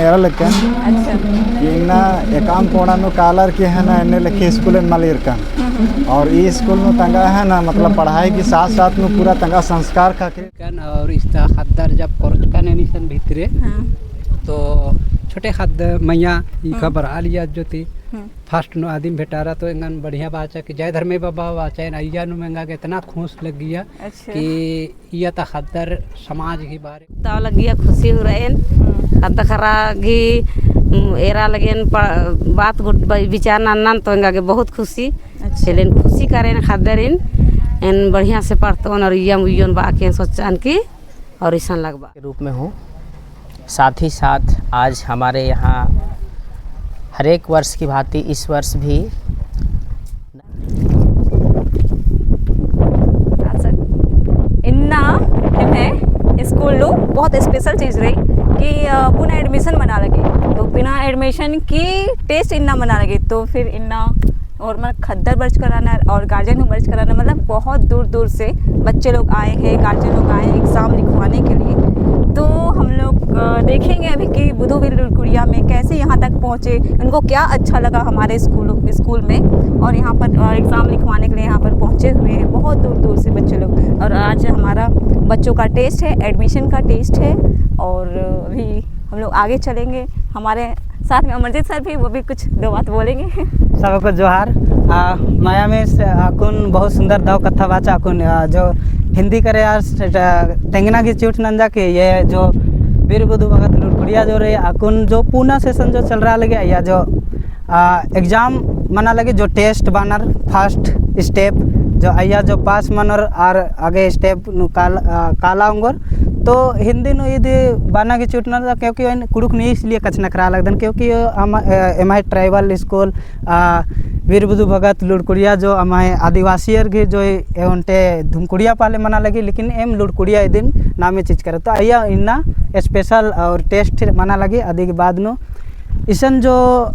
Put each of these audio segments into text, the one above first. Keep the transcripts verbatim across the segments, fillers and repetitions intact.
एरा लेकन। अच्छा। इन्ना एकाम कोड़ा नू कालर की है ना, एन्ने लेखे स्कूल एन मलिर कन। हम्म, हम्म। और ई स्कूल नू तंगआ है ना, मतलब पढ़ाई की साथ साथ नू पूरा तंगआ संस्कार का के। कन और इस्ता ख़द्दर जब कोरचकन एन इसन भितरे, हाँ। तो छोटे ख़द्द मइया ई हम्म। खबर आलिया जो ती हम्म। First नू आदिम भेटारा तो एंगन बढ़िया बाचा कि जय धर्मे बाबा बाचा एन अइया नू एंगा गे इतना खुश लग्गिया अच्छा। कि इया ता ख़द्दर समाज ही बारे। ताव लग्गिया खुशी हूँ रअन। हम्म। ख़द्द ख़र्रा गही, उम, एरा लगे एन प-, बात गुट ब-, विचार नन्नन तो एंगा गे बहुत खुशी। अच्छा। चलेन खुशी करेन ख़द्दरिन, एन बढ़िया से पढ़तोन और इय्यम उइयोन बआ के एन सोचन की और इसन लगबा। के रूप में हूँ। साथ ही साथ आज हमारे यहाँ हर एक वर्ष की भांति इस वर्ष भी अच्छा, इन्ना एम्है स्कूल नू बहुत special चीज रई कि, अ, पुनः admission मना लगी। तो बिना admission की test इन्ना मना लगी। तो फिर इन्ना और मतलब ख़द्दर बरचका रअनर और guardian हूँ बरचका रअनर, मतलब बहुत दूर दूर से बच्चे लोग आए हैं, guardian लोग आए हैं exam लिखवाने के लिए। तो हम लोग, अ, देखेंगे अभी कि बुधुविल लुड़कुड़िया में कैसे यहाँ तक पहुँचे, उनको क्या अच्छा लगा हमारे स्कूल, स्कूल में, और यहाँ पर, अ, exam लिखवाने के लिए यहाँ पर पहुँचे हुए हैं बहुत दूर दूर से बच्चे लोग। और आज हमारा बच्चों का test है, admission का test है, और अभी हम लोग आगे चलेंगे। हमारे साथ में अमरजीत सर भी, वो भी कुछ दो बात बोलेंगे। सबको जोहार। आ, मया में से अक्कुन बहुत सुंदर दव कत्था बाचा अक्कुन, आ, जो हिंदी करे यार से, आ, तेंगना की चूट नंजा के ये जो वीर बुधु भगत लुड़कुड़िया जो रई अक्कुन जो पूना session जो चल रहा लगे या जो, आ, exam मना लगे जो test बानर first step जो अइया जो pass मनर आर आगे step नू काल-, आ, काला ओंगोर। तो हिंदी नू इदी बाना की चूट नंजा क्योंकि एन कुँड़ुख़ नू इसलिए कछनखरआ लगदन क्योंकि अमा-, अ, एम्है tribal स्कूल, अ, वीर बुधु भगत लुड़कुड़िया जो एम्है आदिवासियर गही जो ए ओन्टे धुमकुड़िया पहले मना लगी, लेकिन एम लुड़कुड़िया इदिन नामे चिचका रई। तो अइया इन्ना special और test मना लगी, अदी के बाद नू इसन जो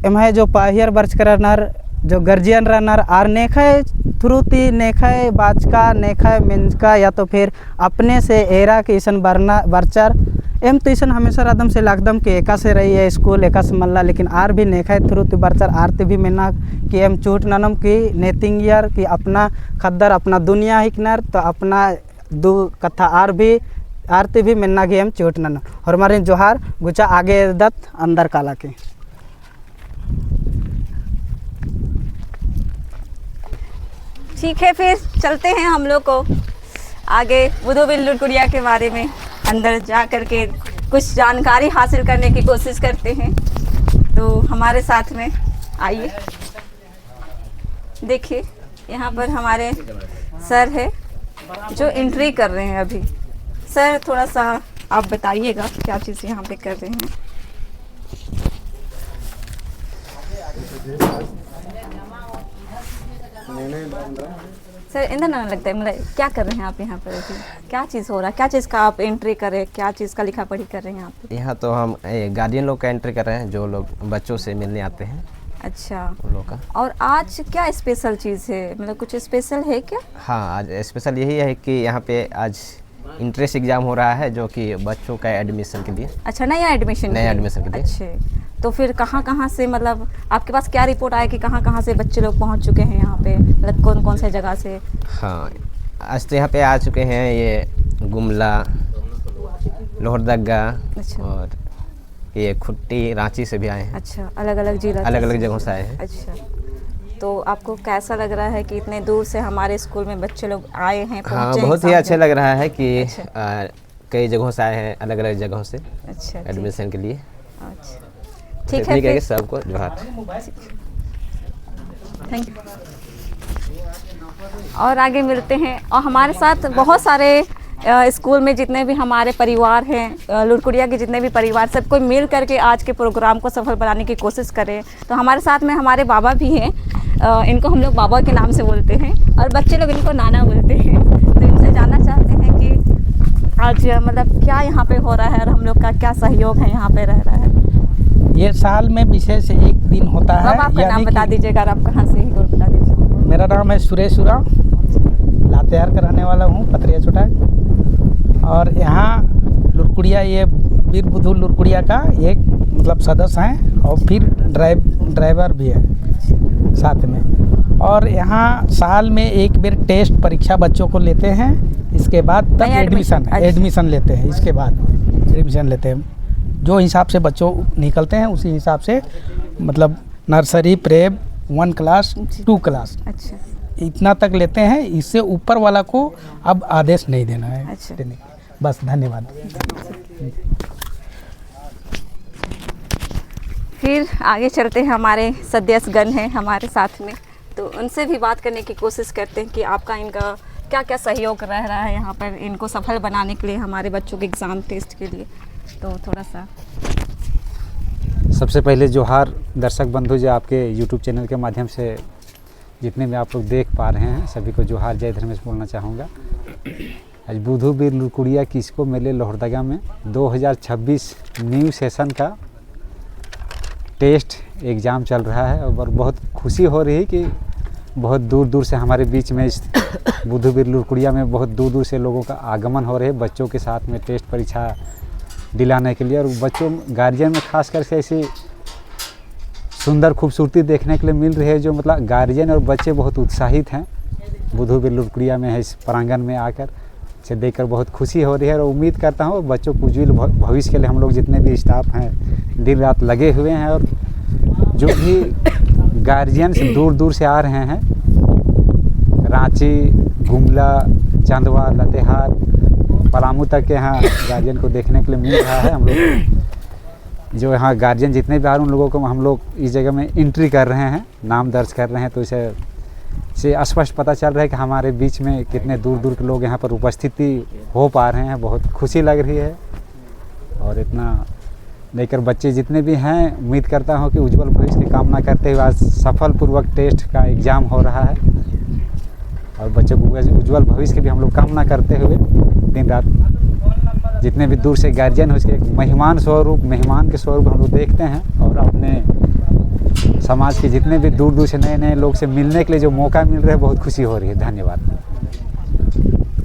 एम्है जो पाहियर बरचका रअनर, जो guardian रअनर, आर नेखय through ती नेखय बाचका, नेखय मेंजका या तो फिर अपने से एरा के इसन बरना, बरचर। एम तो इसन हमेशा रअदम से लगदम कि एकासे रई ए स्कूल, एकासे मल्ला, लेकिन आर भी नेखय through ती बरचर, आर ती भी मेन्ना कि एम चूट ननोम कि नेतिंगियर कि अपना ख़द्दर, अपना दुनिया हिकनर, तो अपना दू कत्था आर भी, आर ती भी मेन्ना कि एम चूट ननोम। होरमारिन जोहार, गुचा आगे दत अंदर काला के। ठीक है, फिर चलते हैं हम लोग को आगे बुधुविल लुड़कुड़िया के बारे में, अंदर जा करके कुछ जानकारी हासिल करने की कोशिश करते हैं। तो हमारे साथ में आइए। देखिए, यहाँ पर हमारे सर है जो entry कर रहे हैं अभी। सर, थोड़ा सा आप बताइएगा क्या चीज़ यहाँ पे कर रहे हैं। सर, इधर ना लगता है, मतलब क्या कर रहे हैं आप यहाँ पर अभी? क्या चीज़ हो रहा है, क्या चीज़ का आप entry कर रहे हैं, क्या चीज़ का लिखा पढ़ी कर रहे हैं आप? यहाँ तो हम, ए, guardian लोग का entry कर रहे हैं, जो लोग बच्चों से मिलने आते हैं। अच्छा। उन लोग का। और आज क्या special चीज़ है, मतलब कुछ special है क्या? हाँ, आज special यही है कि यहाँ पे आज entrance exam हो रहा है, जो कि बच्चों का admission के लिए। अच्छा, नया admission के लिए? नया admission के लिए। अच्छे, तो फिर कहाँ-कहाँ से, मतलब आपके पास क्या report आया कि कहाँ-कहाँ से बच्चे लोग पहुँच चुके हैं यहाँ पे, मतलब कौन-कौन से जगह से? हाँ, आज तो यहाँ पे आ चुके हैं ये गुमला, लोहरदगा अच्छा। और ये खुट्टी, रांची से भी आए हैं। अच्छा, अलग-अलग जिला अलग-अलग से। जगहों से आए हैं। अच्छा, तो आपको कैसा लग रहा है कि इतने दूर से हमारे स्कूल में बच्चे लोग आए हैं, हाँ, पहुँचे हैं बहुत ही exam अच्छा देने? लग रहा है कि, अच्छा। अ, कई जगहों से आए हैं, अलग-अलग जगहों से अच्छा, जी। Admission के लिए। अच्छा। तो ठीक है, ठीक है फिर। कि सबको जोहार। Thank you। और आगे मिलते हैं। और हमारे साथ बहुत सारे, अ, स्कूल में जितने भी हमारे परिवार हैं, अ, लुड़कुड़िया के जितने भी परिवार, सब कोई मिल करके आज के program को सफल बनाने की कोशिश करें। तो हमारे साथ में हमारे बाबा भी हैं, अ, इनको हम लोग बाबा के नाम से बोलते हैं और बच्चे लोग इनको नाना बोलते हैं। तो इनसे जानना चाहते हैं कि आज, अ, मतलब क्या यहाँ पे हो रहा है और हम लोग का क्या सहयोग है यहाँ पे रह रहा है। ये साल में विशेष एक दिन होता है, बाबा, आपका नाम बता दीजिएगा और आप कहाँ से हैं, और बता दीजिए। मेरा नाम है सुरेश उरांव, लातेहार का रहने वाला हूँ, पथरिया चोटा। और यहाँ लुड़कुड़िया ये वीर बुधु लुरकुड़िया का एक, मतलब, सदस्य हैं और फिर ड्राइव-, ड्राइवर भी है साथ में। और यहाँ साल में एक बेर टेस्ट परीक्षा बच्चों को लेते हैं, इसके बाद तब नहीं, एडमिशन, एडमिशन, अच्छा। एडमिशन लेते हैं, इसके बाद एडमिशन लेते हैं। जो हिसाब से बच्चों निकलते हैं, उसी हिसाब से, मतलब, नर्सरी, प्रेप, वन क्लास, जी। टू क्लास, अच्छा। इतना तक लेते हैं। इससे ऊपर वाला को अब आदेश नहीं देना है अच्छा। देने का। बस, धन्यवाद। फिर आगे चलते हैं, हमारे सदस्यगण हैं हमारे साथ में, तो उनसे भी बात करने की कोशिश करते हैं कि आपका, इनका क्या-क्या सहयोग रह रहा है यहाँ पर इनको सफल बनाने के लिए, हमारे बच्चों के एग्जाम टेस्ट के लिए। तो थोड़ा सा। सबसे पहले जोहार दर्शक बंधु, जो आपके YouTube चैनल के माध्यम से जितने भी आप लोग देख पा रहे हैं, सभी को जोहार, जय धर्मेस बोलना चाहूँगा। आज बुधु बीर लुरकुड़िया किसको मेले लोहरदगा में दो हज़ार छब्बीस न्यू सेशन का टेस्ट एग्जाम चल रहा है और बहुत खुशी हो रही है कि बहुत दूर दूर से हमारे बीच में इस बुधु बीर लुरकुड़िया में बहुत दूर दूर से लोगों का आगमन हो रहे है बच्चों के साथ में टेस्ट परीक्षा दिलाने के लिए। और बच्चों, गार्जियन में खास करके ऐसी सुंदर खूबसूरती देखने के लिए मिल रही है, जो, मतलब, गार्जियन और बच्चे बहुत उत्साहित हैं बुधु बीर लुरकुड़िया में है इस प्रांगण में आकर। से देखकर बहुत खुशी हो रही है और उम्मीद करता हूँ बच्चों के उज्जवल भ-, भविष्य के लिए हम लोग जितने भी स्टाफ हैं, दिन रात लगे हुए हैं। और जो भी गार्जियन से दूर दूर से आ रहे हैं, रांची, गुमला, चंदवा, लातेहार, पलामू तक के यहाँ गार्जियन को देखने के लिए मिल रहा है। हम लोग जो यहाँ गार्जियन जितने भी आ रहे हैं, उन लोगों को हम लोग इस जगह में एंट्री कर रहे हैं, नाम दर्ज कर रहे हैं, तो इसे, से स्पष्ट पता चल रहा है कि हमारे बीच में कितने दूर दूर के लोग यहाँ पर उपस्थिति हो पा रहे हैं। बहुत खुशी लग रही है और इतना लेकर बच्चे जितने भी हैं, उम्मीद करता हूँ कि उज्जवल भविष्य की कामना करते हुए आज सफलपूर्वक टेस्ट का एग्जाम हो रहा है। और बच्चों को उज्ज-, उज्जवल भविष्य की भी हम लोग कामना करते हुए दिन रात जितने भी दूर से गार्जियन हो, उसके एक मेहमान स्वरूप, मेहमान के स्वरूप हम लोग देखते हैं और अपने समाज के जितने भी दूर दूर से नए नए लोग से मिलने के लिए जो मौका मिल रहा है, बहुत खुशी हो रही है। धन्यवाद।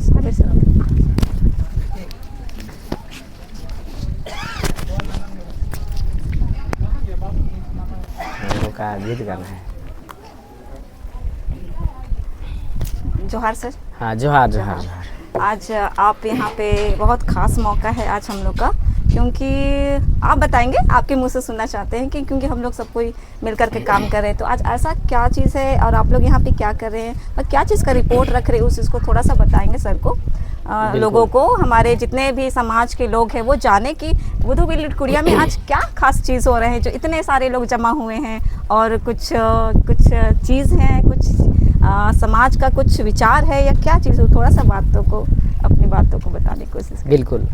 सारे सर। मेरे को का गीत गाना है। जोहार सर। हाँ, जोहार, जोहार, जोहार। जोहार। आज आप यहाँ पे बहुत खास मौका है आज हम लोग का, क्योंकि आप बताएंगे, आपके मुंह से सुनना चाहते हैं कि क्योंकि हम लोग सब कोई मिलकर के काम कर रहे हैं, तो आज ऐसा क्या चीज़ है और आप लोग यहाँ पे क्या कर रहे हैं और क्या चीज़ का रिपोर्ट रख रहे हैं, उस चीज़ को थोड़ा सा बताएंगे सर को, अ, बिल्कुल। लोगों को, हमारे जितने भी समाज के लोग हैं वो जाने कि बुधु बीर लुरकुड़िया में आज क्या खास चीज़ हो रहे हैं जो इतने सारे लोग जमा हुए हैं और कुछ, अ, कुछ चीज़ है, कुछ, अ, समाज का कुछ विचार है या क्या चीज़ हो, थोड़ा सा बातों को, अपनी बातों को बताने की कोशिश करें। बिल्कुल।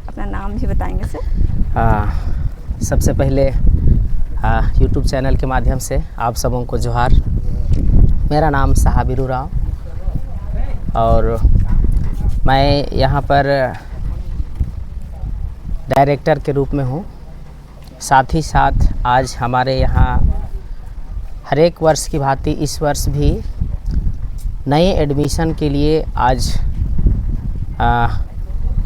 अपना नाम भी बताएंगे सर। हाँ, सबसे पहले, आ, YouTube चैनल के माध्यम से आप सबों को जोहार। मेरा नाम साहब बीरू राव और मैं यहाँ पर डायरेक्टर के रूप में हूँ। साथ ही साथ आज हमारे यहाँ हर एक वर्ष की भांति इस वर्ष भी नए एडमिशन के लिए आज, आ,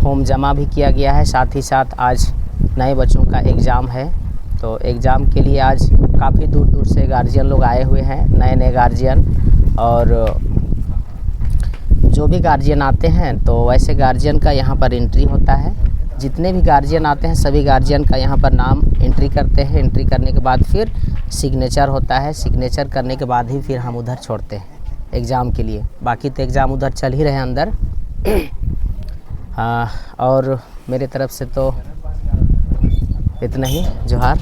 फॉर्म जमा भी किया गया है। साथ ही साथ आज नए बच्चों का एग्जाम है, तो एग्जाम के लिए आज काफ़ी दूर दूर से गार्जियन लोग आए हुए हैं, नए नए गार्जियन। और जो भी गार्जियन आते हैं तो वैसे गार्जियन का यहाँ पर एंट्री होता है। जितने भी गार्जियन आते हैं सभी गार्जियन का यहाँ पर नाम एंट्री करते हैं। एंट्री करने के बाद फिर सिग्नेचर होता है, सिग्नेचर करने के बाद ही फिर हम उधर छोड़ते हैं एग्जाम के लिए। बाकी तो एग्जाम उधर चल ही रहे अंदर। हाँ, और मेरे तरफ से तो इतना ही। जोहार।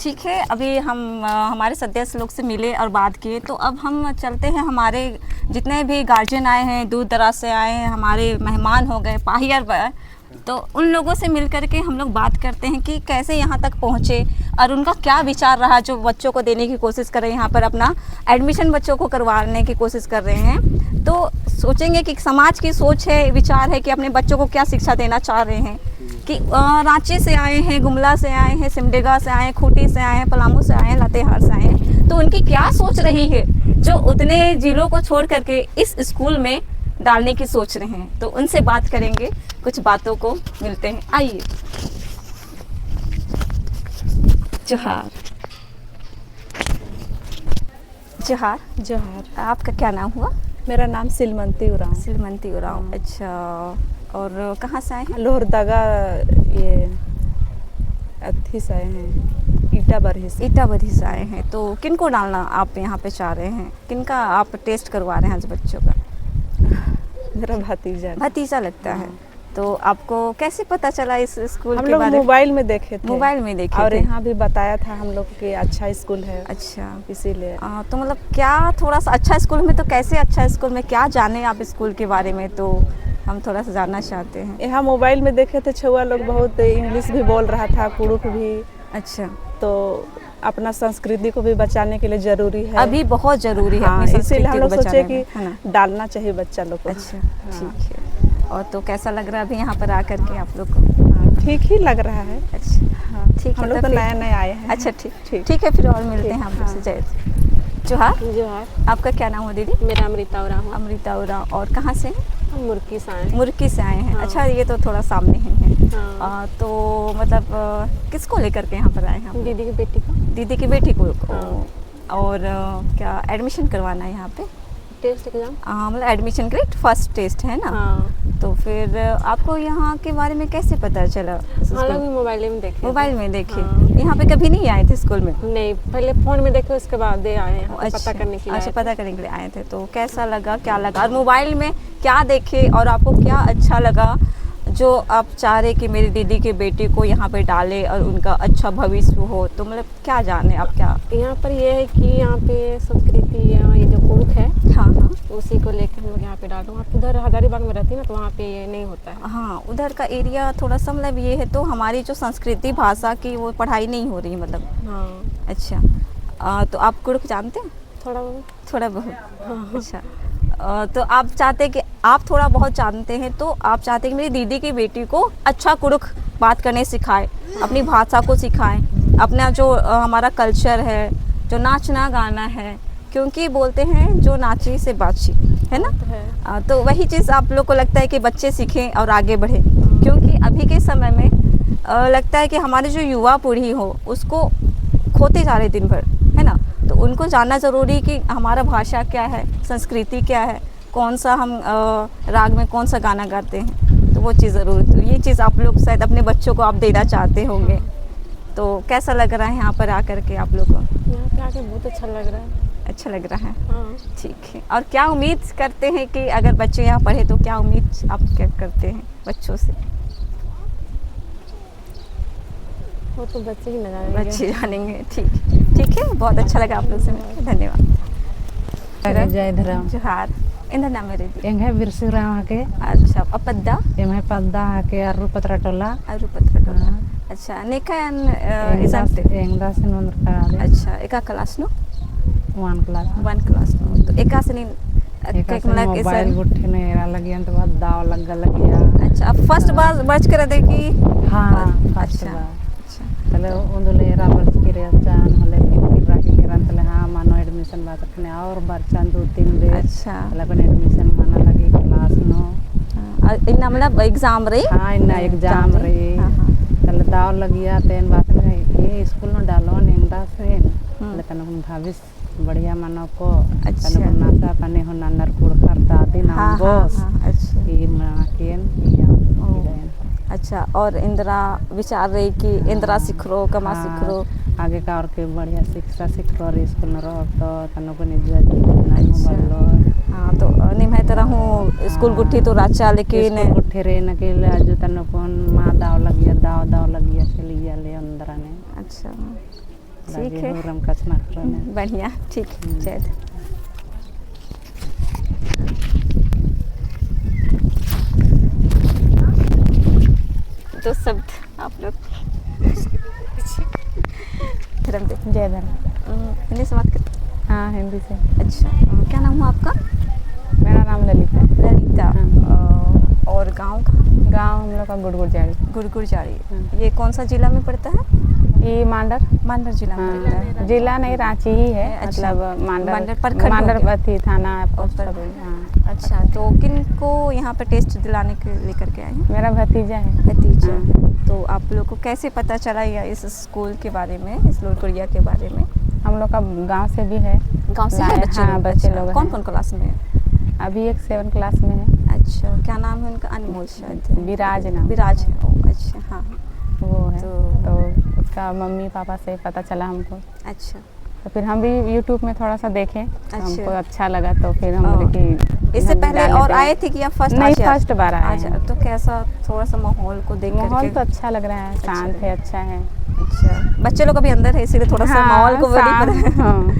ठीक है, अभी हम, अ, हमारे सदस्य लोग से मिले और बात किए, तो अब हम चलते हैं, हमारे जितने भी गार्जियन आए हैं, दूर दराज से आए हैं, हमारे मेहमान हो गए, पाहियर ब-, तो उन लोगों से मिल करके हम लोग बात करते हैं कि कैसे यहाँ तक पहुँचे और उनका क्या विचार रहा जो बच्चों को देने की कोशिश कर रहे हैं, यहाँ पर अपना एडमिशन बच्चों को करवाने की कोशिश कर रहे हैं। तो सोचेंगे कि समाज की सोच है, विचार है कि अपने बच्चों को क्या शिक्षा देना चाह रहे हैं। कि, अ, रांची से आए हैं, गुमला से आए हैं, सिमडेगा से आए हैं, खूंटी से आए हैं, पलामू से आए हैं, लातेहार से आए हैं, तो उनकी क्या सोच रही है जो उतने जिलों को छोड़ करके इस स्कूल में डालने की सोच रहे हैं, तो उनसे बात करेंगे, कुछ बातों को मिलते हैं। आइए। जोहार। जोहार। जोहार। आपका क्या नाम हुआ? मेरा नाम सिलमंती उराँव। सिलमंती उराँव। हाँ। अच्छा, और कहाँ से आए हैं? लोहरदगा, ये अथी से आए हैं, ईटाबरही से। ईटाबरही से आए हैं, तो किनको डालना आप यहाँ पे चाह रहे हैं? किनका आप test करवा रहे हैं आज बच्चों का? मेरा भतीजा। भतीजा लगता है। हाँ। तो आपको कैसे पता चला इस स्कूल के बारे में? हम लोग mobile में देखे थे। Mobile में देखे थे। और यहाँ भी बताया था हम लोग कि अच्छा स्कूल है। अच्छा। इसीलिए। आ, तो मतलब क्या थोड़ा सा अच्छा स्कूल में, तो कैसे अच्छा स्कूल में, क्या जाने आप स्कूल के बारे में, तो हम थोड़ा सा जानना चाहते हैं। यहाँ mobile में देखे थे, छउआ लोग बहुत English भी बोल रहा था, कुड़ुख भी। अच्छा। तो अपना संस्कृति को भी बचाने के लिए जरूरी है। अभी बहुत जरूरी है हाँ, अपनी इसीलिए संस्कृति हम को लोग सोचे बचाने कि में, है ना? डालना चाहिए बच्चा लोग को। अच्छा, हाँ। ठीक है। और तो कैसा लग रहा है अभी यहाँ पर आकर के आप लोग को? हाँ, ठीक ही लग रहा है। अच्छा, हाँ, ठीक है, हम लोग तो फिर नया नया आए हैं। अच्छा, ठीक, ठीक। ठीक है, फिर और मिलते हैं आप लोग से। हाँ। जय। जोहार। जोहार। आपका क्या नाम हो दीदी? मेरा अमृता उराँव हो। अमृता उराँव, और कहाँ से हैं? हम मुरकी से आए हैं। मुरकी से आए हैं। हाँ। अच्छा, ये तो थोड़ा सामने ही है। हाँ। आ, तो मतलब, आ, किसको लेकर के यहाँ पर आए हैं आप? दीदी की बेटी को। दीदी की बेटी को, हाँ। और, आ, क्या admission करवाना है यहाँ पे? Test exam। आ, मतलब admission के लिए first test है ना? हाँ। तो फिर आपको यहाँ के बारे में कैसे पता चला? हम लोग भी mobile में देखे थे। Mobile में देखे। हाँ। यहाँ पे कभी नहीं आए थे स्कूल में? नहीं, पहले phone में देखे, उसके बाद दे आए हैं, यहाँ पे पता करने के लिए आए थे। अच्छा, पता करने के लिए आए थे। तो कैसा लगा, क्या लगा? और mobile में क्या देखे और आपको क्या अच्छा लगा, जो आप चाह रहे कि मेरी दीदी की बेटी को यहाँ पे डाले और उनका अच्छा भविष्य हो? तो मतलब क्या जाने आप, क्या? यहाँ पर ये है कि यहाँ पे संस्कृति या ये जो कुँड़ुख़ है, हाँ, हाँ। उसी को लेकर हम लोग यहाँ पे डाले। आप उधर हजारीबाग में रहती ना, तो वहाँ पे ये नहीं होता है। हाँ, उधर का area थोड़ा सा मतलब ये है, तो हमारी जो संस्कृति भाषा की वो पढ़ाई नहीं हो रही, मतलब। हाँ। अच्छा। आ, तो आप कुँड़ुख़ जानते हैं? थोड़ा बहुत। थोड़ा बहुत। हाँ। अच्छा। अ, तो आप चाहते हैं कि आप थोड़ा बहुत जानते हैं, तो आप चाहते हैं कि मेरी दीदी की बेटी को अच्छा कुँड़ुख़ बात करने सिखाए, अपनी भाषा को सिखाए, अपना जो, अ, हमारा culture है, जो नाचना गाना है, क्योंकि बोलते हैं, "जो नाची से बाची", है ना? तो है। अ, तो वही चीज़ आप लोग को लगता है कि बच्चे सीखें और आगे बढ़ें, क्योंकि अभी के समय में, अ, लगता है कि हमारे जो युवा पीढ़ी हो, उसको खोते जा रहे दिन भर, है ना? तो उनको जानना ज़रूरी कि हमारा भाषा क्या है, संस्कृति क्या है, कौन सा हम, अ, राग में कौन सा गाना गाते हैं, तो वो चीज़ ज़रूर, तो ये चीज़ आप लोग शायद अपने बच्चों को आप देना चाहते होंगे। तो कैसा लग रहा है यहाँ पर आकर के आप लोग को? यहाँ पे आके बहुत अच्छा लग रहा है। अच्छा लग रहा है? हाँ। ठीक है। और क्या उम्मीद करते हैं कि अगर बच्चे यहाँ पढ़े तो क्या उम्मीद आप क्या करते हैं बच्चों से? वो तो बच्चे ही ना जानेंगे। बच्चे जानेंगे, ठीक। ठीक है, बहुत अच्छा लगा आप लोग से मिलकर, धन्यवाद। अरे जय धरम। जोहार। एन्देर नाम रई? एंग्है बिरसू उराँव हके। अच्छा, आ पद्दा? एम्है पद्दा हके अर्रु पतरा टोला। अर्रु पतरा टोला। हाँ। अच्छा, नेकन, अ, एंगदा इसन से, एंगदा से नोंदरका आले। अच्छा, एका class नू? One class नू। One class नू। तो एकासे नीन, अ, एकासे mobile गुट्ठी नू एरा लगिया तो बहुत दव लग्गा लगिया। अच्छा, अब first बार बरचका रअदय कि? हाँ, first बार। अच्छा। तले उन्दुल एरा बरचकी रहचा, होले फिर किर्रा के केरन तले, हाँ, मनो admission बाचर ख़ने और बरचन दो तीन बेर। अच्छा। तले अपन admission मना लगी class नू। हाँ, आ, इन्ना मतलब exam रई? हाँ, इन्ना exam रई। हाँ, हाँ। तले दव लगिया, तेन बात में ये स्कूल नू डालो, एंगदा से। हम्म। तले तनकुन भविष्य बढ़िया मनो को, अच्छा। तनकुन नाचा पानी हूँ नन्नर कुँड़ुख़र दादी नाम बओस। हाँ, हाँ, अच्छा। ई मना केन, ई आम ओ। अच्छा, और एन्दरा विचार रई कि एन्दरा सिखरो, कमा सिखरो। आगे का और के बढ़िया शिक्षा सिखरो रई स्कूल नू रओ तो तनकुन इज्जत नाम बल्लो। हाँ, तो निम्है तरह हूँ स्कूल गुट्ठी तो रहचा, लेकिन स्कूल गुट्ठी रई ना के ले आजु तनकुन मा दव लगिया, दव, दव लगिया से लिया ले एन्दरा ने। अच्छा। ठीक है। बढ़िया, ठीक। हम्म। जय। दो शब्द आप लोग। धर्म दे। जय धर्म। हम्म, हिंदी से बात कर। हाँ, हिंदी से। अच्छा, अ, क्या नाम हुआ आपका? मेरा नाम ललिता है। ललिता। हाँ। अ, और गाँव कहाँ? गाँव हम लोग का गुड़गुड़ जाड़ी। गुड़गुड़ जाड़ी। हाँ। ये कौन सा जिला में पड़ता है? ये मांडर। मांडर जिला में पड़ता है। हाँ, जिला नहीं, रांची ही है, अच्छा। मतलब मांडर, मांडर प्रखंड हो गया। मांडर अथी थाना, ओ, post प्रखंड। हाँ। अच्छा, तो किन को यहाँ पे test दिलाने के लेकर के आए हैं? मेरा भतीजा है। भतीजा। हाँ। तो आप लोग को कैसे पता चला या इस स्कूल के बारे में, इस लुरकुड़िया के बारे में? हम लोग का गांव से भी है। गांव से है लाए, बच्चे हाँ, लोग? बच्चे अच्छा, लोग कौन हैं। कौन class में है? अभी एक seven class में है। अच्छा, क्या नाम है उनका? अनमोल शायद है। विराज नाम। विराज है, ओ, अच्छा, हाँ। वो है। तो तो उसका मम्मी पापा से पता चला हमको। अच्छा। तो फिर हम भी YouTube में थोड़ा सा देखे, तो अच्छा। हमको अच्छा लगा, तो फिर हम ओ। बोले कि इससे हम पहले डाल और देते हैं। आए थे कि या first नहीं, आज आए? First बार आए अच्छा, हैं। तो कैसा थोड़ा सा माहौल को देख माहौल करके? तो अच्छा लग रहा है, अच्छा शांत लग है, रहा है। अच्छा है। अच्छा, बच्चे लोग अभी अंदर है, इसीलिए थोड़ा सा हाँ, माहौल को भी नहीं शांत, पता। हाँ,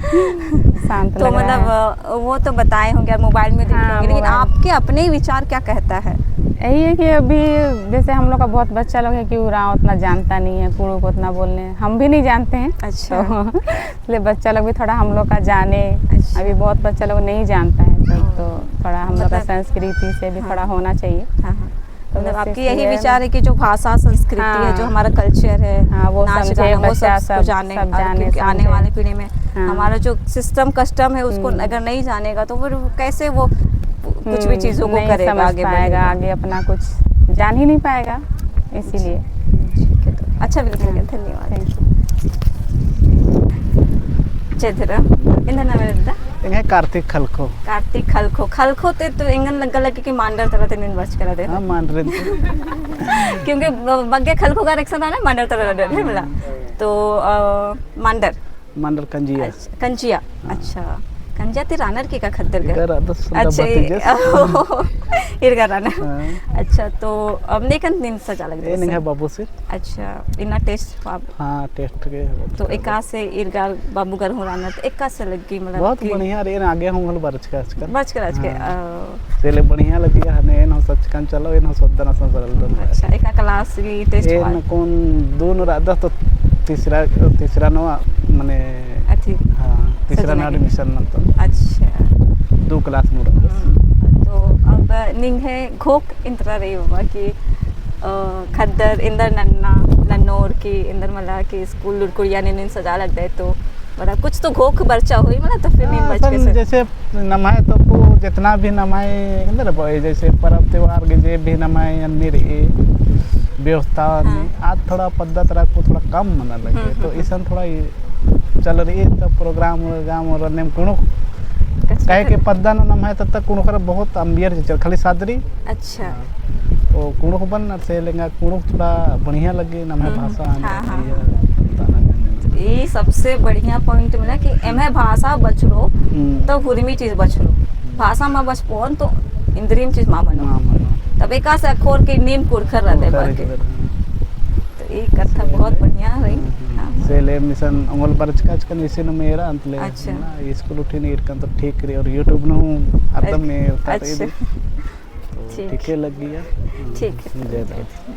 शांत तो लग रहा मतलब, है। अ, वो तो बताए होंगे और mobile में देखे हाँ, होंगे, लेकिन mobile। आपके अपने विचार क्या कहता है? यही है कि अभी जैसे हम लोग का बहुत बच्चा लोग है कि उराँव उतना जानता नहीं है, कुँड़ुख़ उतना बोलने, हम भी नहीं जानते हैं। अच्छा। तो इसलिए बच्चा लोग भी थोड़ा हम लोग का जाने, अच्छा। अभी बहुत बच्चा लोग नहीं जानता है सब, हाँ। तो थोड़ा हम लोग का मतलब संस्कृति से भी हाँ। थोड़ा होना चाहिए। हाँ, हाँ। तो मतलब बस आपकी यही इसलिए विचार है कि जो भाषा, संस्कृति है, हाँ। जो हमारा culture है, हाँ, वो नाच, समझे, गाना, वो बच्चा सब सब, जाने, सब और जाने, क्योंकि आने समझे। वाले पीढ़ी में हाँ। हमारा जो system, custom है, उसको हम्म। अगर नहीं जानेगा, तो फिर वो कैसे वो कुछ भी हम्म, चीज़ों को नहीं करेगा, समझ आगे पाएगा, बढ़ेगा? आगे अपना कुछ जान ही नहीं पाएगा, इसीलिए। ठीक है, तो अच्छा, बिल्कुल, हाँ। धन्यवाद। Thank you। जय धर्म। एंग्है नाम एरा ददा? एंग्है कार्तिक खलखो। कार्तिक खलखो। खलखो ते तो एंगन लग्गा लगी कि मांडर तरा ते नीन बरचका रअदय। हाँ, मांडर। क्योंकि ब-, बग्गे खलखो का एकसन रअना, मांडर तरा रअदय, है मला? हाँ। तो, अ, मांडर। मांडर कंजिया। अच्छा, कंजिया। हाँ। अच्छा। कंजिया ती रअनर की का खद्दर गा? इरगा रअदस, अच्छा, बात कीजिए। ईरगा रअनर। हाँ। अच्छा, तो अब नेकन नीन सजा लगदय? एन एंग्है बाबू सिर। अच्छा, इन्ना test बाबू। हाँ, test के। तो एकासे ईरगा बाबू गर हूँ रअनर, तो एकासे लग्गी, मतलब बहुत कि बढ़िया रई, आगे हूँ होले बरचका आजकल। बरचका आजकल, हाँ। अ, से ले बढ़िया लग्गी, हने एन हूँ सोचकन चलो, एन हूँ सोचदन असन सरल दन। अच्छा, एका class की test एन बाद? कौन दो नू रअदस तो तीसरा, तीसरा नू मने अथी। हाँ, तीसरा नू सजना की। Admission नन्तन। अच्छा। दो class नू रअदस। हम्म, तो अब निंग्है घोख एन्देर रई बाबा कि, अ, खद्दर एन्देर नन्ना, नन्नोर की एन्देर मला कि स्कूल लुरकुड़िया नीन सजा लगदय तो, मतलब कुछ तो घोख बरचा होई, मतलब तो फिर नीन हाँ, बरचकय असन से। जैसे नम्है तो को जितना भी नम्है एन्देर बई, जैसे परब त्योहार के जे भी नम्है अन्ने रई व्यवस्था हाँ। ने, आद थोड़ा पद्दा तरा को थोड़ा कम मना लगे, हम्म, तो हम्म, इसन थोड़ा चल रई, तब program वोग्राम और अन्नेम कुँड़ुख़, कच्चा काहे कि कर- पद्दा नू नम्है तब तक कुँड़ुख़र बहुत अम्बियर चिच्चर, खाली सादरी। अच्छा। हाँ। तो कुँड़ुख़ बन से लेंगा, कुँड़ुख़ थोड़ा बढ़िया लग्गी, नम्है हम्म, भाषा हाँ, हाँ, ये हाँ। ताना जाने। ई सबसे बढ़िया point मला कि एम्है भाषा बछरो, हम्म। तो हुरमी चीज बछरो। भाषा मा बछबोन तो इन्द्रिम चीज मा मनो। मा मनो। तब एकासे अखोर के नीम कुँड़ुख़र रअदय कुँड़ुख़र बाकी। रअदय। तो ई कत्था बहुत बढ़िया रई। हम्म, हम्म। हाँ। से ले मिसन ओंगोल बरचका आजकल इसी नू मेरा अंतले अच्छा। ना, स्कूल उठी नहीं इरकन तो ठीक रई और YouTube नू हूँ हरदम अच्छा। में उतार अच्छा। दे। तो ठीक। ठीक है लग्गी है। ठीक है। जय धर्म।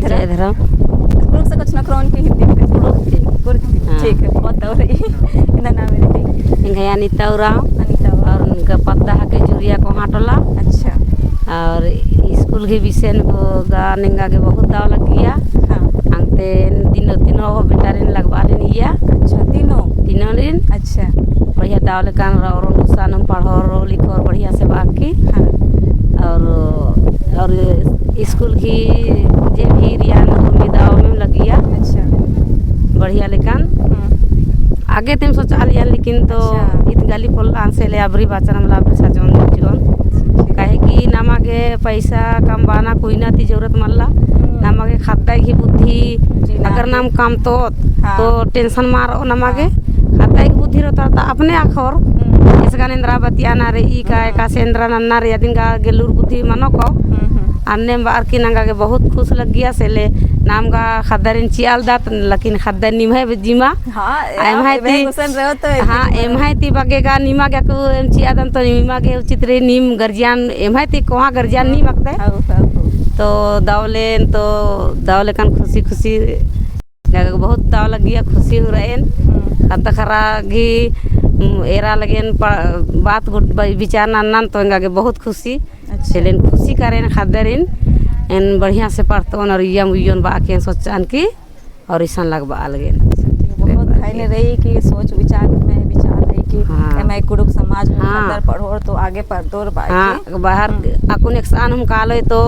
जय धर्म। कुँड़ुख़ से कुछ नखरओन की हिन्दी में कुछ। कुँड़ुख़ ती। कुँड़ुख़ ती। हाँ। ठीक है, बहुत और ही। इन्ना नाम है दीदी? एंग्है अनिता उराँव। अनिता उराँव। और उनका पद्दा हके जुरिया कोहाँ टोला। अच्छा। और स्कूल गही विषय गा निंगा गे बहुत दव लग्गिया। हाँ। अंगते तीनों, तीनों हो बेटारिन लगबालिन इया। अच्छा, तीनों? तीनों रिन। अच्छा। बढ़िया दव लेकन रओर, उनके साथ में पढ़ोर, लिखोर बढ़िया से बाकी। हाँ। और, और स्कूल की जे भी रियान उर्मी दव में लगिया। अच्छा। बढ़िया लेकन। हम्म। आगे तेम सोचा लिया, लेकिन तो अच्छा। इत गली पोल्ला अंसे ले अबरी बाचन मला अबरी सजोन जीवन। अच्छा, ठीक। काहे कि नमा गे पैसा कमबाना कोई ना ती जरूरत मल्ला। हम्म। नमा गे खद्दा ही बुद्धि, जी, अगर नाम कमतोत, हाँ। तो tension मा रओ नमा गे। हाँ। खद्दा ही बुद्धि रओ तो अपने अखोर। हम्म। एसगन एन्दरा बतियाना रई, ई का, हम्म। एकासे एन्दरा नन्ना रई, अदिन गा गे लूर बुद्धि मनो को। हम्म, हम्म। अन्नेम बअर की नंगा गे बहुत खुश लग्गिया से ले, नाम गा खद्दारिन चिआ लगदत, लेकिन खद्दा निम्है जिम्मा। हाँ, आ, एम्है ती, गुसन रहो तो हाँ, एम्है ती बग्गे गा निमा गे अक्कु एम चिआदन तो निमा गे उचित रई, नीम guardian, एम्है ती कोहाँ guardian नीम अकदय। हाँ, हाँ, हाँ। तो दव लेन तो दव लेकन खुशी खुशी एंगा गे बहुत दव लग्गिया, खुशी हूँ रएन। हम्म। खद्दा खर्रा गही, उम, एरा लगेन प-, बात गुट ब-, विचार नन्नन तो एंगा गे बहुत खुशी। अच्छा। से ले एन खुशी करेन खद्दारिन, एन बढ़िया से पढ़तोन और इय्यम उइयोन बआ के एन सोचन की और इसन लगबआ लगेन। ठीक, बहुत धन्य रई कि सोच विचार में विचार रई कि हाँ। एम्है कुँड़ुख़ समाज में हाँ। ख़द्दर पढ़ोर तो आगे परदोर बाई हाँ, की। बाहर हम्म। अक्कुन एकसन हूँ कालोय तो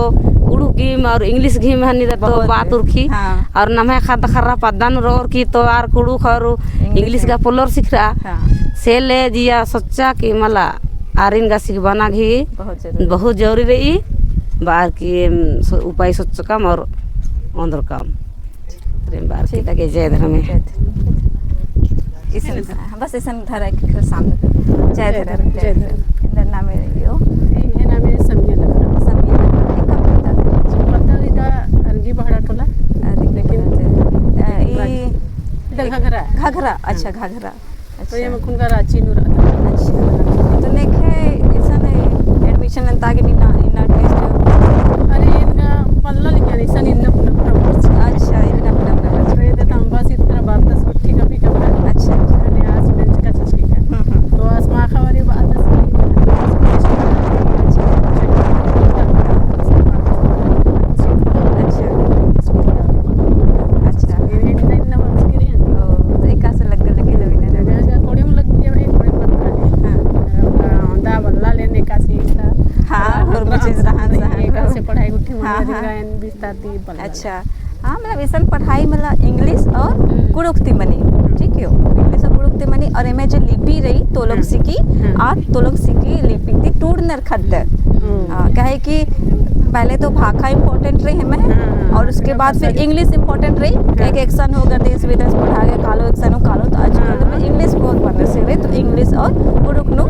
कुँड़ुख़ गही और English गही में हन्नी तो बहुत बात उरखी। हाँ। और नम्है ख़द्द ख़र्रा पद्दा नू रओर की तो आर कुँड़ुख़ और English English गा पोल्लोर सिखरआ। हाँ। से ले जिया सोच्चा कि मला आरिन गा सिखाबअना गही बहुत जरूरी। बहुत जरूरी रई। बअर की एम सो-, उपाय सोचकम और ओन्दरकम। प्रेम बार ठीक। की ताके जय धर्मे। जय धर्मे। इसन, बस इसन धरा के सामने। जय जय धर्म, धर्म, जय जय धर्म। धर्म। इनर नामे रई हो? इनर नामे समिया लकड़ा। समिया लकड़ा। एका पद्दा? पद्दा इदा अरगी बहड़ा टोला। अरगी लेकिन बहड़ा टोला। अ, ई इदा घाघरा। घाघरा, हाँ। अच्छा, घाघरा। तो अच्छा। ये मखुन का रांची नू रअदत। अच्छा। तो नेखे इसन admission नन्ता गे इन्ना, इन्ना test? अरे, इनका पल्ला लिखा नहीं, इसन इन्ना पुना पुना वर्ष। अच्छा, इन्ना पुना पुना वर्ष। तो ये तो तम्बा सी तरह बात दस गुट्ठी का भी कम है। अच्छा। अने आज बेंच का चुस्की का। हम्म, हम्म। तो आज माखा वाली बात दस की। अच्छा। अच्छा। अच्छा। इन्ना, इन्ना वर्ष की रही है। ओ, तो एकासे लग्गा लगी तो इन्ना, इन्ना वर्ष। कोड़े में लग गया भाई, कोड़े में लग गया। हाँ। दा बल्ला लेने का सीखा। हाँ, और कुछ चीज रहन सहन। एकासे पढ़ाई गुट्ठी हाँ, मना हाँ। दिन गायन बिस्तार दी बल्ला। अच्छा। हाँ, मतलब इसन पढ़ाई मतलब English और हम्म। कुँड़ुख़ ती मनी, हम्म। ठीक है? English और कुँड़ुख़ ती मनी और एम्है जे लिपि रई, तोलोक हम्म। सिकी, हम्म। आ तोलोक सिकी लिपि ती टूड़नर ख़द्दर। हम्म। हाँ, काहे कि पहले तो भाखा important रई एम्है, हाँ, हाँ, और उसके हाँ, बाद फिर भाखा English important रई, हाँ। काहे कि एकसन हो अगर देश विदेश पढ़आ गे कालो, एकसन हो कालो, तो आजकल तो हाँ। English बहुत बने से रई, तो English और कुँड़ुख़ नू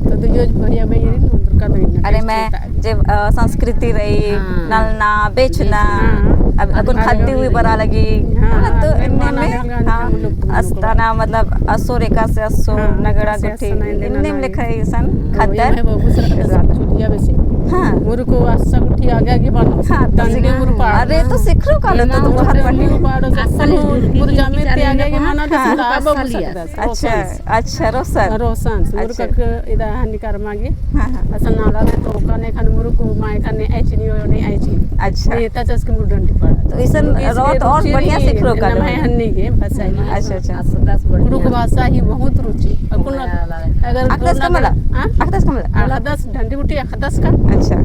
तो दुजो बढ़िया भाई रे, नंदुर का तो इन्ना अरे test मैं होता है। जे, अ, संस्कृति रई, हाँ। नलना, बेचना, हाँ। अब अक्कुन अरे खद्दी हुई बरा लगी, हाँ, हाँ, तो हाँ, इन्ने मेहमान में, आने वाले हाँ, हम लोग, हम लोग। अस्ताना, मतलब, असोर एकासे असोर, हाँ, नगड़ा एकासे गुट्ठी, असोर, इन्ने में लिखा है इसन, हाँ, ख़द्दर। ये भाई बाबू सर, चुटिया बेसे। हाँ। मुरुक अस्सा गुट्ठी आगे आगे बनो। हाँ, तो डंडी सिख-, मुरुक पाड़। अरे, तो सिखरो कालो, तो एमा तुम बहुत डंडी बढ़िया। मुरुक पाड़ो, अस्सा गुट्ठी मुरुक जामे ते आगे आगे बनो, तो हाँ। सिखा बाबू सर। अच्छा, रोसंस। अच्छा, रोसंस। रोसंस, मुरुक अच्छा। का इदा हनी करमा गे। हाँ, हाँ। असन नाला में तो ओका ने खन मुरुक माय खन ने ऐचनी हो ने ऐची। अच्छा। ये ता चस के मुरुक डंडी पाड़ा। तो इसन मुरुक इस रओ तो और रुचि बढ़िया रही, सिखरो का ना लोग। मैं हन्नी के भाषा ही। अच्छा, अच्छा। मुरुक भाषा ही बहुत रुचि। अक्कुन अगर अख़दस का मला? हाँ? अख़दस का मला? अख़दस डंडी गुट्ठी अख़दस का। अच्छा।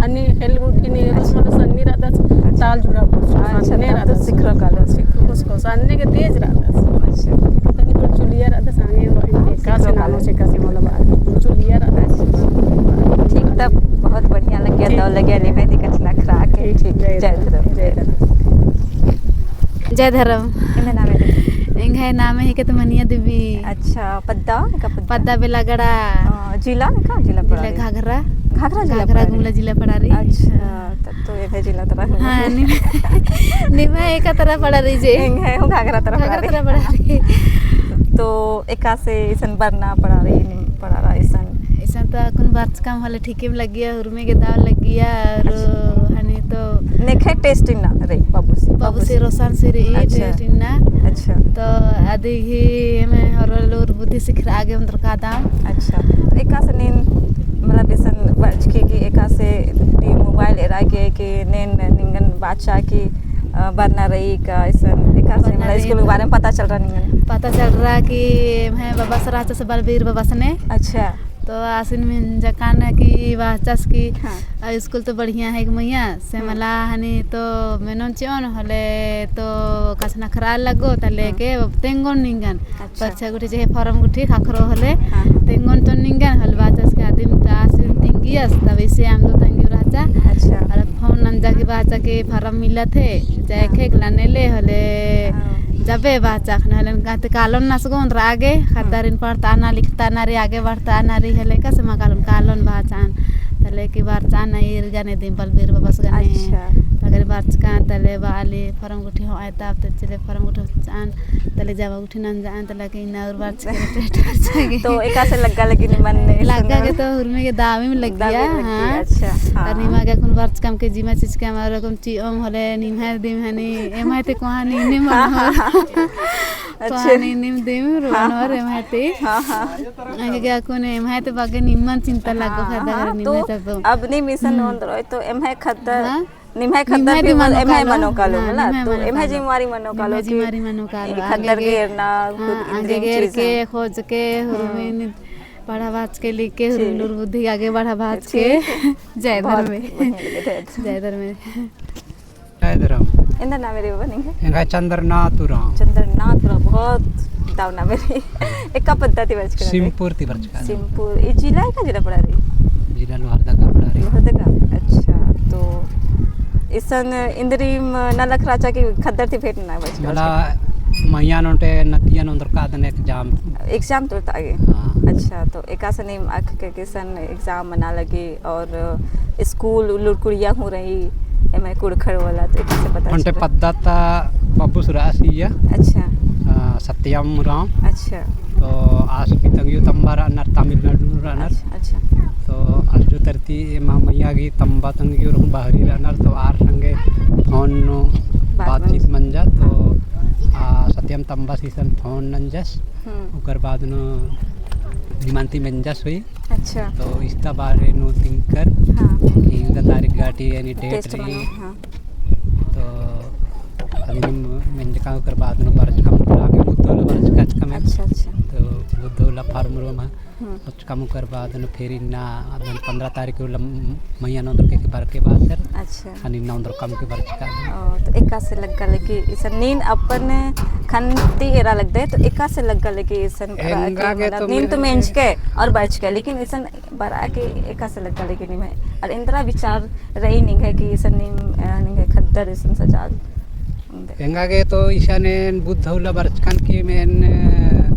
हन्नी खेल गुट्ठी ने रुस अच्छा। मतलब सन्नी रअदस अच्छा। ताल जुड़ा पड़स। अच्छा, सन्ने तब तो रअदस। सिखरो का लोग। सिखरो उसको सन्ने के तेज रअदस। अच्छा। तनी को चुलिया रअदस। संगे एकासे नानो से एकासे मतलब चुलिया रअदस। ठीक, तब बहुत बढ़िया लगिया, ठीक। दव लगिया, निम्है ती कछनखरआ के। ठीक, ठीक, जय जय धर्म, धर्म, जय जय धर्म। धर्म। जय धर्म। एंग्है नामे देवी? एंग्है नामे हिके तो मनिया देवी। अच्छा, पद्दा, का पद्दा? पद्दा बेलागड़ा। अ, जिला, का जिला जिला पड़ारी? घाघरा। घाघरा जिला घाघरा पड़ारी? गुमला जिला पड़ारी। अच्छा। तब तो एम्है जिला तरा हूँ। हाँ, निम-, निम्है एका तरा पड़ारी जे। एंग्है हूँ घाघरा तरा घाघरा पड़ारी। तरा पड़ारी। तो एकासे इसन बरना पड़ारी, निम पड़ारा इसन। इसन तो अक्कुन बरचकम होले ठीकेम लग्गिया, हुरमी गे दव लग्गिया, और अच्छा। हनी तो नेखे test इन्ना रई, बाबू से, बाबू बाबू से से। रोसन से रई, अच्छा। Test इन्ना। अच्छा। तो अदी ही एमे होरल और बुद्धि सिखरआ गे ओन्दरकादम। अच्छा। तो एकासे नीन, मतलब, इसन बरचकी कि एकासे ती mobile एरा गे कि नीन निंगन बाचा कि, अ, बरना रई का इसन एकासे, बरना मतलब, रई। School के बारे में पता चलरा निंगन? पता चलरा कि एम्है बबस रहचस बलबीर बबस ने। अच्छा। तो आसिन मिंजकन कि बाचस कि, हाँ। अ, school तो बढ़िया है कि मइया, से हाँ। मला हनी तो मेनोन चिओन होले तो कछनखरआ लगो, तले हाँ। के तेंगोन निंगन। अच्छा। परीक्षा गुट्ठी चाहे form गुट्ठी ख़क्खरो होले, हाँ, हाँ। तेंगोन तो निंगन होले बाचस के आदिम ता आसिन तिंगियस, तब इसे आम दो तंगी रहचा। अच्छा। और phone नंजा की बाचा के form मिलत है, चाहे हाँ। खेक लाने ले होले, हाँ। जबे बाचा खने होले, कहते कालोन नसगोन रआ गे, हाँ। ख़द्दारिन पढ़ता ना, लिखता ना रे, आगे बढ़ता ना रे, होले कसे मा कालोन, कालोन बाचान। तले की बाचान, ईर गने दिम बलबीर बबस गने। अच्छा। तगरे बाचकान, तले बाली, form गुट्ठी हो आयता, अब ते चले form गुट्ठी हो चान, तले जावा गुट्ठी नंजान, तले के इन्ना और बाचके टेट बाचके। तो एकासे लग्गा लगी निमन ने लग्गा के तो हुरमी के दावी में लग्गिया, दावी में लग्गिया, हाँ। अच्छा, हाँ। और निमा के अक्कुन बाचकम के जिमा चिचकम और अक्कुन चिओम होले निम्है दिम हनी, एम्है ते कोहा नी, नी मन हो। हाँ, हाँ, हाँ। अच्छा। कोहा नी, नीम दिम हाँ, रुआन और हाँ। एम्है ते। हाँ, हाँ। आगे के अक्कुन एम्है ते बागे निमन चिंता लग्गो हाँ, ख़द्दा हाँ, निम्है तो ते तो। अब नीम इसन हम्म। ओन्दरओय तो एम्है ख़द्दा हाँ। निम्है खद्दर निम्है भी भी मनो एम्है कालो। मनो कालो हाँ, मला, निम्है तो मनो एम्है कालो। जिम्मेवारी मनो कालो निम्है कि जिम्मेवारी मनो कालो, ए, खद्दर आगे के एरना, हाँ, खुद आगे इंद्रिम के चीज। एरके, खोजके, हम्म। हुरमिन पढ़ा बाचके, लिखके, ठीक। हुरमिन लूर बुद्धि आगे बढ़ा बाचके। ठीक। जय बहुत धर्मे। बढ़िया लगे, जय धर्मे। जय धर्मे। जय धर्म। एन्देर नामे रई बाबा निंग्है? एंग्है चंद्रनाथ उराँव। चंद्रनाथ उराँव, बहुत दव नामे रई। एका पद्दा ती बरचका रई? सिमपुर ती बरचका। सिमपुर। ए जिला एका जिला पड़ा रई? जिला लोहरदगा पड़ा रई। लोहरदगा। अच्छा, तो इसन इंद्रिम नलख रहचा कि खद्दर ती भेंट नना बरचका? मला मइय्याँ नू ओन्टे नतियन ओन्दरकादन exam। Exam तो ता आगे? हाँ। अच्छा, तो एकासे नीम अख़के कि इसन exam मना लगी और school लुड़कुड़िया हूँ रई, एम्है कुँड़ुख़र वाला, तो एकासे पता ओन्टे चला? पद्दा ता बब्बुस रअस इय्या। अच्छा। अ, सत्यम उराँव। अच्छा। तो आस भी तंग्यो तम्बा रअनर, तमिलनाडु नू रअनर। अच्छा, अच्छा। तो आस जो तरती एमा मइय्याँ गही तम्बा तंग्यो रहूँ बहरी रअनर, तो आर संगे phone नू बात बातचीत मंजा। मंजा, तो, हाँ। आ, सत्यम तम्बास इसन phone नंजस। हम्म। ओकर बाद नू निमन ती मेंजस हुई। अच्छा। तो इस्ता बारे नू तिंकर हाँ। कि इवंदा तारीख गही एन्ने date test रई। मनो, हाँ। तो अदिन मेंजका ओकर बाद नू बरचका मतलब आगे बुद्धो ला बरचका चका में। अच्छा, अच्छा। तो बुद्धो ला form room है। हम्म। बरचका ओकर बाद नू फिर इन्ना अदन पन्द्रह तारीख उल्ला मइय्याँ नू ओन्दरके बरके बाचर। अच्छा। ख़ने इन्ना ओन्दरकम के बरचका। ओ, तो एकासे लग्गा लगी इसन नीन अपन ख़ने ती एरा लगदय, तो एकासे लग्गा लगी इसन एंगा गे मतलब तो नीन तो मेंजके और बरचके, लेकिन इसन बरआ के एकासे लग्गा लगी निम्है? और एन्दरा विचार रई निंग्है कि इसन नीम, अ, निंग्है खद्दर इसन सजाल? एंगा गे तो इसन एन बुद्धो ला बरचकन कि एन, अ,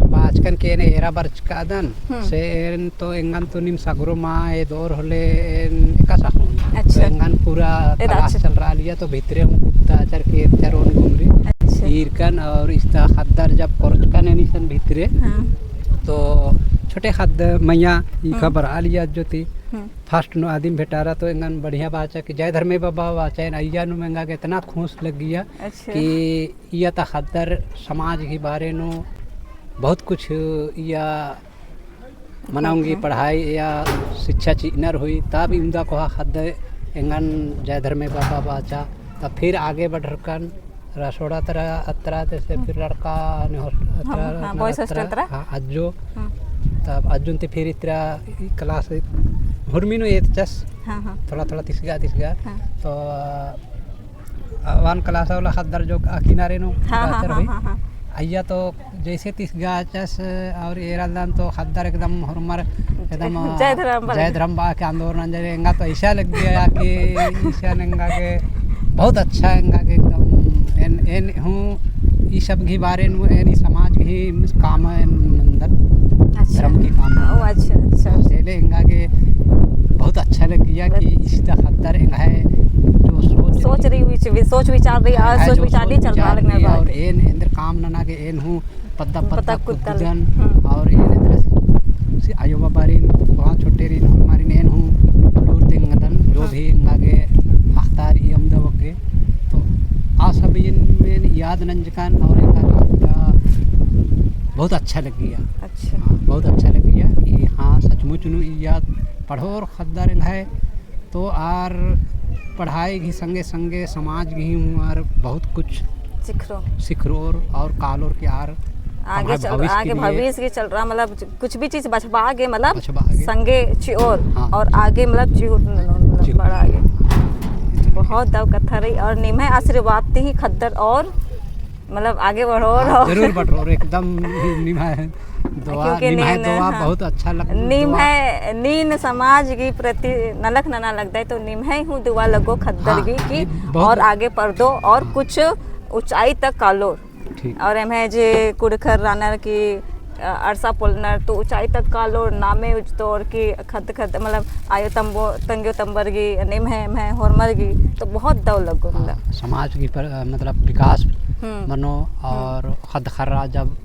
बाचकन कि एन एरा बरचकादन, हम्म। से एन तो एंगन तो नीम सगरो मा एदोर होले एन एकासे अख़ोन। अच्छा। तो एंगन पूरा एदा class अच्छा। चल रआ लिया, तो भितरे हूँ कुत्ता चर के चरोन घुमरी। अच्छा। ईरकन और इस्ता खद्दर जब कोरचकन एन इसन भितरे, हाँ। तो छोटे खद्द मइय्याँ ई हम्म। खबर आ लिया जो ती। हम्म। First नू आदिम भेंटारा तो एंगन बढ़िया बाचा कि जय धर्मे बाबा बाचा, एन अइय्या नू एंगा गे इतना खुश लग्गिया अच्छा। कि इय्या ता खद्दर समाज गही बारे नू बहुत कुछ इय्या मना ओंगी, हाँ। पढ़ाई या शिक्षा चिअनर हुई, तब इवंदा कोहा खद्द एंगन जय धर्मे बाबा बाचा, तब फिर आगे बढ़रकन रसोड़ा तरा अतरा, जैसे हम्म। फिर लड़का ने होस-, हाँ, अतरा, हाँ, अपना boys hostel अतरा, तरा। हाँ, अज्जो। हम्म। तब अज्जुन ती फिर इतरा ई class हुरमी नू एदचस। हाँ, हाँ। थोड़ा, थोड़ा तिसगा, तिसगा। हाँ। तो, अ, one class वाला खद्दर जो अ किनारे नू हाँ, हाँ, रहचर हाँ, हुई। हाँ, हाँ। अइय्या तो जैसे तिसगाचस और एरालदन तो खद्दर एकदम होरमर एकदम, जय धर्म बा जय लगे। धर्म बा के आंदोलन जरे एंगा तो ऐसा लग्गिया कि ऐसा एंगा के बहुत अच्छा एंगा के एकदम एन, एन हूँ ई सब गही बारे नू एन ई समाज गही काम एन नंदन अच्छा। धर्म गही काम ओ, नंदन। अच्छा, अच्छा। तो सेले एंगा के बहुत अच्छा लग्गिया कि इस्ता खद्दर एंग्है जो सोच सोच रई, रई, विच-, वि-, सोच विचार रई, आ एंग्है सोच जो विचार सोच रई, चल रहा विचार लगना रई बा। और एन एन्देर काम नना गे एन हूँ पद्दा पद्दा पद्दा कुद्दन। कुद्दन, हम्म। और एन एन्देर से आयो बाबारिन, वहाँ छोटेरिन, होरमारिन एन हूँ लूर तेंगदन, जो हाँ। भी एंगा गे अख़तार इयम दवक गे। तो आ सब एन, एन याद नंजकन और एंगा गे बहुत अच्छा लग्गिया। अच्छा। हाँ, बहुत अच्छा लग्गिया कि हाँ, सचमुच नू इय्या पढ़ोर खद्दर एंग्है तो आर पढ़ाई गही संगे संगे समाज गही हूँ आर बहुत कुछ सिखरो। सिखरोर और कालोर के आर आगे चल, आगे भविष्य के चल रहा, मतलब कुछ भी चीज बछबआ गे, मतलब बछबआ गे। संगे चिओर हाँ। और आगे मतलब चिओर, मतलब चिओर। बढ़आ गे। बहुत दव कत्था रई और निम्है आशीर्वाद ती ही खद्दर और मतलब आगे बढ़ोर हाँ, और जरूर बढ़ोर, एकदम निम्है दुआ, क्योंकि निम्है नीन, दुआ हाँ। बहुत अच्छा लग-, निम्है, दुआ। नीन समाज गही प्रति नलख नना लगदय, तो निम्है हूँ दुआ लगो खद्दर हाँ, गही कि बहुत और आगे परदो और हाँ। कुछ ऊंचाई तक कालो। ठीक। और एम्है जे कुँड़ुख़र रअनर कि, अ, अरसा पोलनर तो ऊंचाई तक कालो, नामे उज्जतोर कि खद्द खद्द, मतलब आयो तंबो, तंग्यो तंबर गही, निम्है, एम्है होरमर गही, तो बहुत दव लगो, हाँ, मतलब। समाज गही पर, अ, मतलब विकास हम्म। मनो हम्म। और खद्द खर्रा जब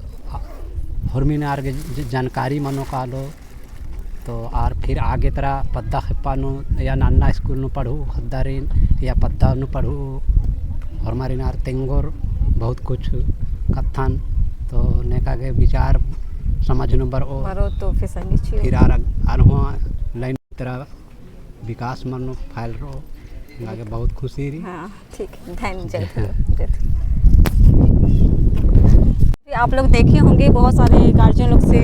होरमिन आर गे ज-, जानकारी मनो कालो, तो आर फिर आगे तरा पद्दा खेप्पा नू या नन्ना स्कूल नू पढ़ू, खद्दारिन या पद्दा नू पढ़ू, होरमारिन आर तेंगोर बहुत कुछ कत्थन, तो नेका गे विचार समझ नू बरओ। बरओ तो फिर संगी चिओ। फिर आर, आर हुआ लाइन तरा विकास मनो फैल रओ। लागे बहुत खुशी रई। हाँ, ठीक है, धन्य, जय धर्म, जय धर्म। आप लोग देखे होंगे, बहुत सारे गार्जियन लोग से,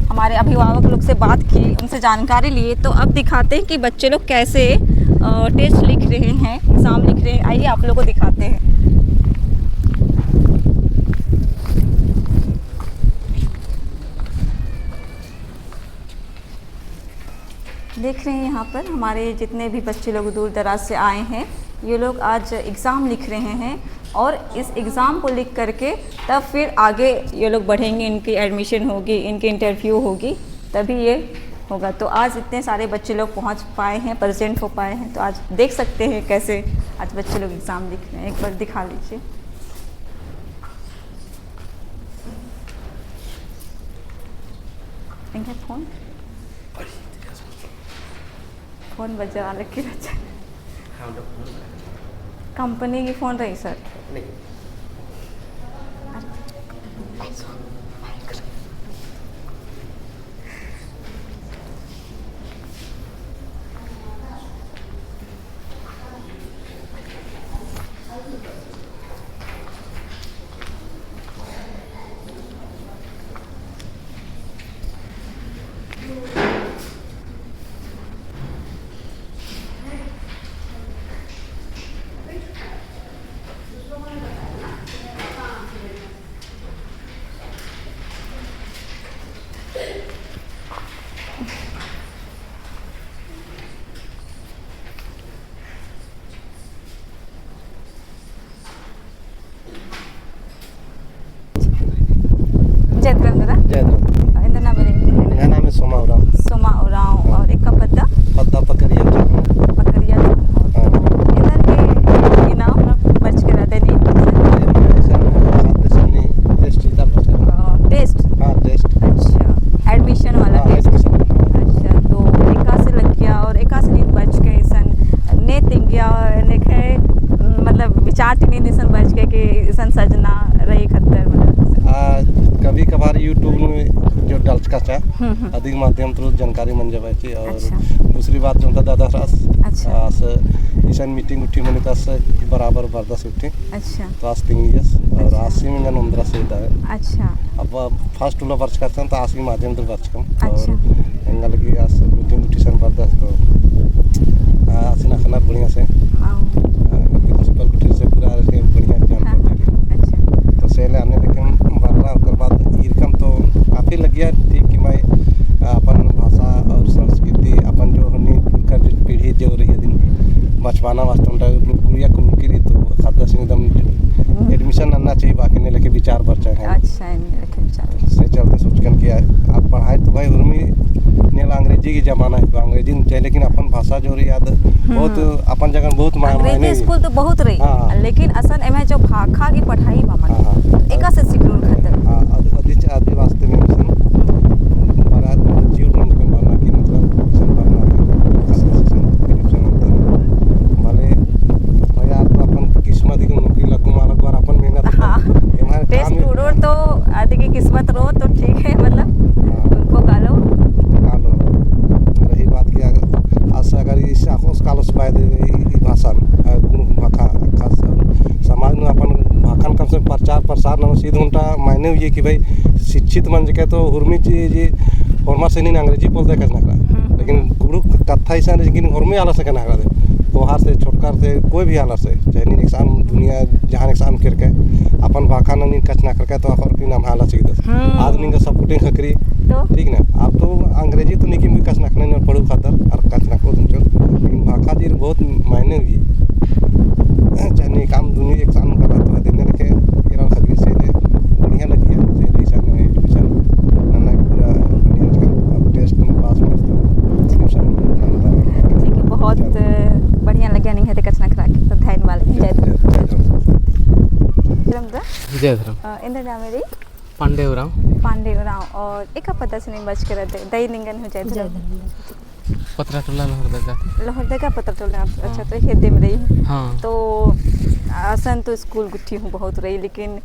हमारे अभिभावक लोग से बात की, उनसे जानकारी लिए। तो अब दिखाते हैं कि बच्चे लोग कैसे, अ, टेस्ट लिख रहे हैं, एग्जाम लिख रहे हैं। आइए, आप लोग को दिखाते हैं। देख रहे हैं यहाँ पर हमारे जितने भी बच्चे लोग दूर दराज से आए हैं, ये लोग आज एग्जाम लिख रहे हैं और इस एग्जाम को लिख करके तब फिर आगे ये लोग बढ़ेंगे, इनकी एडमिशन होगी, इनकी इंटरव्यू होगी, तभी ये होगा। तो आज इतने सारे बच्चे लोग पहुँच पाए हैं, प्रेजेंट हो पाए हैं, तो आज देख सकते हैं कैसे आज बच्चे लोग एग्जाम लिख रहे हैं। एक बार दिखा लीजिए। इनका फोन, फोन बजा, अलग की बजा। हाँ, उनका फोन है। कंपनी की फोन रही, सर। नहीं। जय धर्म दादा। जय धर्म। एन्देर नाम रई? एंग्है नामे सोमा उराँव। सोमा उराँव। हाँ। और एका पद्दा? पद्दा पकरिया जम्मू। पकरिया जम्मू। हाँ। एन्देर गे इन्ना बरचका रअदय नी? एन्देर सन, सन टेस्ट इधर बरचका। अ, टेस्ट? हाँ, टेस्ट। अच्छा, एडमिशन वाला हाँ, टेस्ट। एडमिशन। अच्छा, तो एकासे लग्गिया और एकासे नीन बरचकय इसन ने तिंगिया, नेखय, मतलब, विचार ती नीन इसन बरचकय कि इसन सजना रई खत्तर, मतलब, इसन। आ, कभी कभार YouTube में जो डलचका चा, हम्म, हम्म। अदिक माध्यम through जानकारी मंजा बाची और अच्छा। दूसरी बात जो होता दादा रास, अच्छा। आस इसन मीटिंग उठी मनी तो आस बराबर बरदस उठी। अच्छा। तो आस तिंगियस और अच्छा। आसी में गन उन्दरा से दाय। अच्छा। अब फर्स्ट उल्ला बरचका रहचकन तो आसी माध्यम ती बरचकम। अच्छा। और एंगा लगी आस मीटिंग उठी सन बरदस तो, आ, आसिन अख़नर बढ़िया से। हाँ। आ, एंगा प्रिंसिपल गुट्ठिन से पूरा आर के बढ़िया ज्ञान हाँ, प्रदान हाँ। करी। अच्छा। तो से ले अन्ने लेकिन बरना ओकर बाद ईरकम तो काफी लगिया ठीक कि भाई, आ, अपन भाषा और संस्कृति, अपन जो हमनी पुरखर जो पीढ़ी जो रई अदिन बचपना वास्ते उन्टा कुड़िया कुड़ुकी रई तो ख़द्दस एकदम हम्म। एडमिशन नन्ना चाहिए बाकी ने लेके विचार बरचा है। अच्छा, एन्ने लेके विचार। से चलते सोचकन कि अब पढ़ाई तो भाई उर्मी नेला अंग्रेजी की जमाना है, तो अंग्रेजी में चाहिए, लेकिन अपन भाषा जो रई आद हम्म। बहुत अपन जगह बहुत मा-, अंग्रेजी मायने स्कूल तो बहुत रई, हाँ। लेकिन असन एम्है जो भाखा की पढ़ाई बा मने, हाँ, हाँ। एकासे सिखरोर खत्तर। हाँ, अद-, अदिच आदि वास्ते में असन बरआ, मतलब, जीव मन के बरना की, मतलब, असन बरना की, असन, असन, असन, असन, भले, भैया, तो अपन किस्मत ही को नौकरी लगो, मा लगो, और अपन मेहनत हाँ। एम्है टेस्ट काम कुड़ोर तो आदि की किस्मत रओ तो ठीक है, मतलब, हाँ। उनको कालो। कालो। रही बात कि अगर, आस अगर इस आखोस कालोस बाय दे, ई, ई भाषा, अ, कुनु भाखा, खास समाज में अपन भाखन कम से प्रचार प्रसार ननो सीध उन्टा मायने हुई कि भाई शिक्षित मंजकय तो उर्मी चीज, होरमर से नीन अंग्रेजी बोलते कछनखरआ। हम्म। लेकिन कुँड़ुख़ कत्था इसन रई कि होरमी आलर से कछनखरआ दे। कोहार से, छोटकर से, कोई भी आलर से, चाहे नीन एकसन दुनिया जहाँ एकसन केरकय, अपन भाखा नू नीन कछनखरकय तो अख़ोर की नाम हाला सीखदस। हम्म। आद निंगा supporting ख़क्खरी। तो? ठीक ना? अब तो अंग्रेजी तो नीकिम भी कछनखरना नी पड़ो खत्तर, और कछनखरओ तुम चो। लेकिन भाखा जी बहुत मायने हुई। चाहे नीन काम दुनिया एकसन गलत तो है, देने रखे, एरा ख़क्खरी से ले, बढ़िया लगिया, से ले इसन एडमिशन नना पूरा बढ़िया लगा। अब टेस्ट में पास मस्त, एडमिशन नना। ठीक है, बहुत बढ़िया लगिया नीन हते कछनखरआ के, तो धन्यवाद। जय धर्म। जय धर्म। जय धर्म। अ, एन्देर नाम रई? पांडे उराँव। पांडे उराँव, और एका पद्दा से नीन बरचका रअदय, दई निंगन हूँ जय धर्म। जय धर्म। पतरा टोला लोहरदगा। लोहरदगा पतरा टोला, अच्छा, हाँ। तो हेद्दे में रई। हाँ। तो असन तो स्कूल गुट्ठी हूँ बहुत रई, लेकिन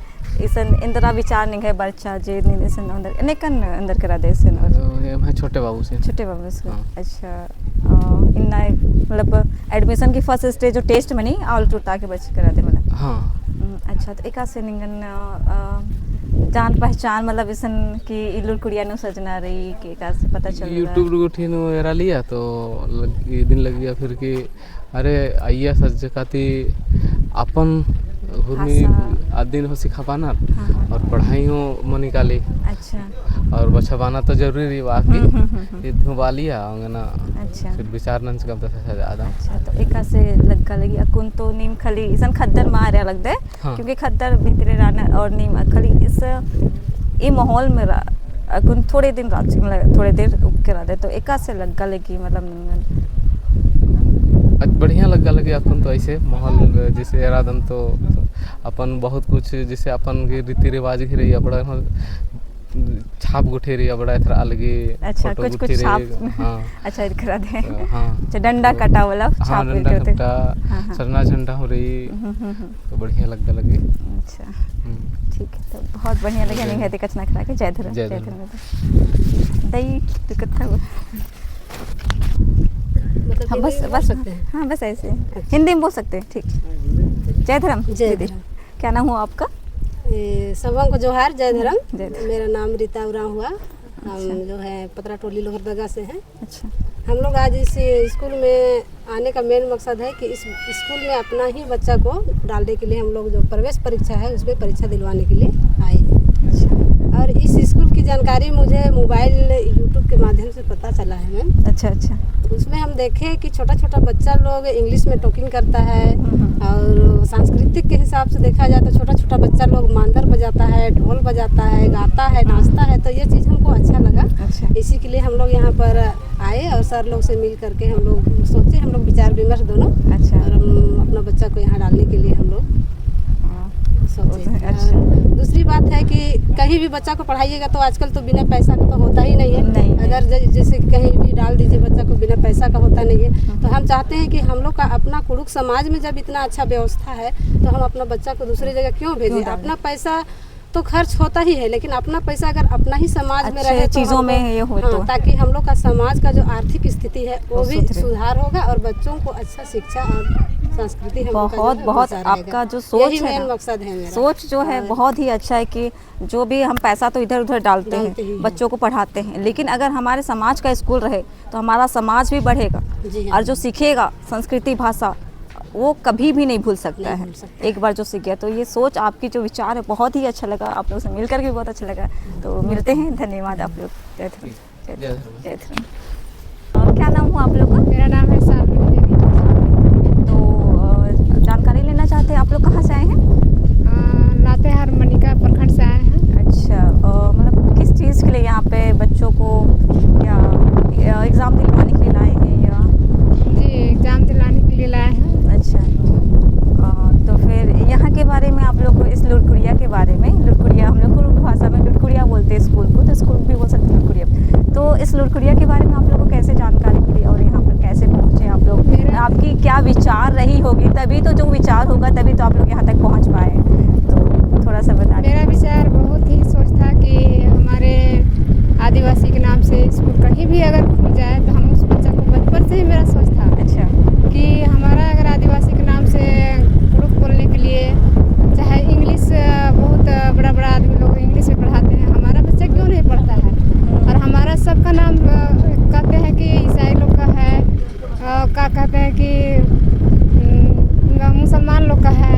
इसन एन्दरा विचार निंग्है बरचा जे नीन इसन अंदर, एन्ने कन अंदर करा दे इसन? तो ये हमारे छोटे बाबू से। छोटे बाबू से। हाँ। अच्छा। अ, इन्ना मतलब admission की first stage जो test मनी, all tour ताके बरचा करा दे मतलब। हाँ। हम्म, अच्छा, तो एकासे निंगन, अ, जान पहचान मतलब इसन की ई लुरकुड़िया नू सजना रई, कि एकासे पता चलला? YouTube गुट्ठी नू एरा लिया, तो लग-, ई दिन लगिया फिर कि अरे, अइय्या सज्जका ती अपन हुरमी भाषा। आदिन हो सिखा पानर, हाँ, हाँ। और पढ़ाई हो मनी काली। अच्छा। और बछाबअना तो जरूरी रई, बाकी हम्म, हम्म, हम्म, हम्म। इद हूँ बालिया, अंगना अच्छा। फिर विचार नंजकम तो सजा आदम। अच्छा, तो एकासे लग्गा लगी, अक्कुन तो नीम खाली इसन ख़द्दर मा रआ लगदय, हाँ। क्योंकि ख़द्दर भीतरे रअनर और नीम खाली इस, ई माहौल में रआ, अक्कुन थोड़े दिन राज, मतलब, थोड़े देर उक्के रअदय, तो एकासे लग्गा लगी, मतलब, निंगन? अच-, बढ़िया लग्गा लगी अक्कुन तो ऐसे माहौल, हाँ। जैसे एरादन तो अपन बहुत कुछ, जैसे अपन के रीति रिवाज ही रई, अबड़ा हम छाप गुट्ठी रई, अबड़ा एथरा अलगे अच्छा, फोटो कुछ, गुट्ठी कुछ रई, छाप। हाँ। अच्छा, इरखा रअदय। अ, हाँ। अच्छा, डंडा तो, कटा वाला हाँ, छाप डंडा इरखा रअदय। कटा, हाँ, हाँ। सरना झंडा हो रई। हम्म, हम्म, हम्म। तो बढ़िया लग्गा लगी। अच्छा। हम्म। ठीक है, तो बहुत बढ़िया लगे, बढ़िया। निंग्है ती कछनखरआ के जय धर्म, जय जय धर्म। धर्म। दई, तू कत्था बोल। मतलब हाँ, हिंदी बस, में बोल बस, सकते हैं? हाँ, बस ऐसे। अच्छा। हिंदी में बोल सकते हैं, ठीक। जय धर्म, जय दीदी। धर्म। क्या नाम हुआ आपका? ए, सबंग को जोहार, जय धर्म। जय धर्म। मेरा नाम रीता उराँव हुआ। हम अच्छा। जो है पतरा टोली लोहरदगा से हैं। अच्छा। हम लोग आज इस स्कूल में आने का main मकसद है कि इस स्कूल में अपना ही बच्चा को डालने के लिए हम लोग जो प्रवेश परीक्षा है, उसमें परीक्षा दिलवाने के लिए आए हैं। अच्छा। और इस स्कूल की जानकारी मुझे mobile, YouTube के माध्यम से पता चला है, मैम। अच्छा, अच्छा। उसमें हम देखे कि छोटा-छोटा बच्चा लोग English में talking करता है हम्म, हम्म। और सांस्कृतिक के हिसाब से देखा जाए तो छोटा-छोटा बच्चा लोग मांदर बजाता है, ढोल बजाता है, गाता है, हाँ। नाचता है, तो ये चीज़ हमको अच्छा लगा। अच्छा। इसी के लिए हम लोग यहाँ पर आए और सर लोग से मिल करके हम लोग सोचे, हम लोग विचार विमर्श दोनों, अच्छा। और हम अपना बच्चा को यहाँ डालने के लिए हम लोग हाँ। सोचे। अच्छा। और दूसरी बात है कि कहीं भी बच्चा को पढ़ाइएगा तो आजकल तो बिना पैसा का तो होता ही नहीं है। नहीं, नहीं। अगर ज-, जैसे कि कहीं भी डाल दीजिए बच्चा को, बिना पैसा का होता नहीं है। हम्म। तो हम चाहते हैं कि हम लोग का अपना कुँड़ुख़ समाज में जब इतना अच्छा व्यवस्था है तो हम अपना बच्चा को दूसरी जगह क्यों भेजें? क्यों डालें? अपना पैसा तो खर्च होता ही है, लेकिन अपना पैसा अगर अपना ही समाज में अच्छे रहे तो चीज़ों हमको, में ये हो हाँ, तो। ताकि हम लोग का समाज का जो आर्थिक स्थिति है, वो वो भी सुधरे। सुधार होगा और बच्चों को अच्छा शिक्षा और संस्कृति हम लोग का जो बहुत, है, बहुत बचा रहेगा। आपका जो सोच यही है main ना, मकसद है मेरा। सोच जो है, हाँ। बहुत ही अच्छा है कि जो भी हम पैसा तो इधर-उधर डालते हैं, डालते ही हैं। बच्चों को पढ़ाते हैं, लेकिन अगर हमारे समाज का स्कूल रहे, तो हमारा समाज भी बढ़ेगा। जी हाँ। और जो सीखेगा संस्कृति, भाषा, वो कभी भी नहीं भूल सकता नहीं है। भूल सकता। एक बार जो सीख गया, तो ये सोच आपकी, जो विचार है, बहुत ही अच्छा लगा। आप लोगों से मिलकर के भी बहुत अच्छा लगा। तो मिलते हैं, धन्यवाद आप लोग। जय धर्म। जय धर्म। जय धर्म। और क्या नाम हुआ आप लोग का? मेरा नाम है सालमी देवी। तो, अ, जानकारी लेना चाहते हैं, आप लोग कहाँ से आए हैं? अ, लातेहार मनिका प्रखंड से आए हैं। अच्छा, अ, मतलब किस चीज़ के लिए यहाँ पे बच्चों को या, या exam दिलवाने के लिए लाए हैं या? जी, exam दिलाने के लिए लाए हैं। अच्छा। अ, तो फिर यहाँ के बारे में आप लोग को, इस लुरकुड़िया के बारे में, लुरकुड़िया हम लोग कुँड़ुख़ भाषा में लुरकुड़िया बोलते हैं स्कूल को, तो स्कूल भी बोल सकते हैं लुरकुड़िया। तो इस लुरकुड़िया के बारे में आप लोग को कैसे जानकारी मिली और यहाँ पर कैसे पहुँचे आप लोग? मेरा आपकी क्या विचार रही होगी, तभी तो जो विचार होगा तभी तो आप लोग यहाँ तक पहुँच पाए। तो थोड़ा सा बता दीजिए। मेरा विचार बहुत ही सोच था कि हमारे आदिवासी के नाम से स्कूल कहीं भी अगर खुल जाए तो हम उस बच्चा को, बचपन से ही मेरा सोच था अच्छा। कि हमारा अगर आदिवासी के नाम से कुँड़ुख़ बोलने के लिए, चाहे English, अ, बहुत, अ, बड़ा-बड़ा आदमी लोग English में पढ़ाते हैं, हमारा बच्चा क्यों नहीं पढ़ता है? हम्म। और हमारा सबका नाम, अ, कहते हैं कि ईसाई लोग का है, अ, क्या कहते हैं कि, हम्म, मुसलमान लोग का है,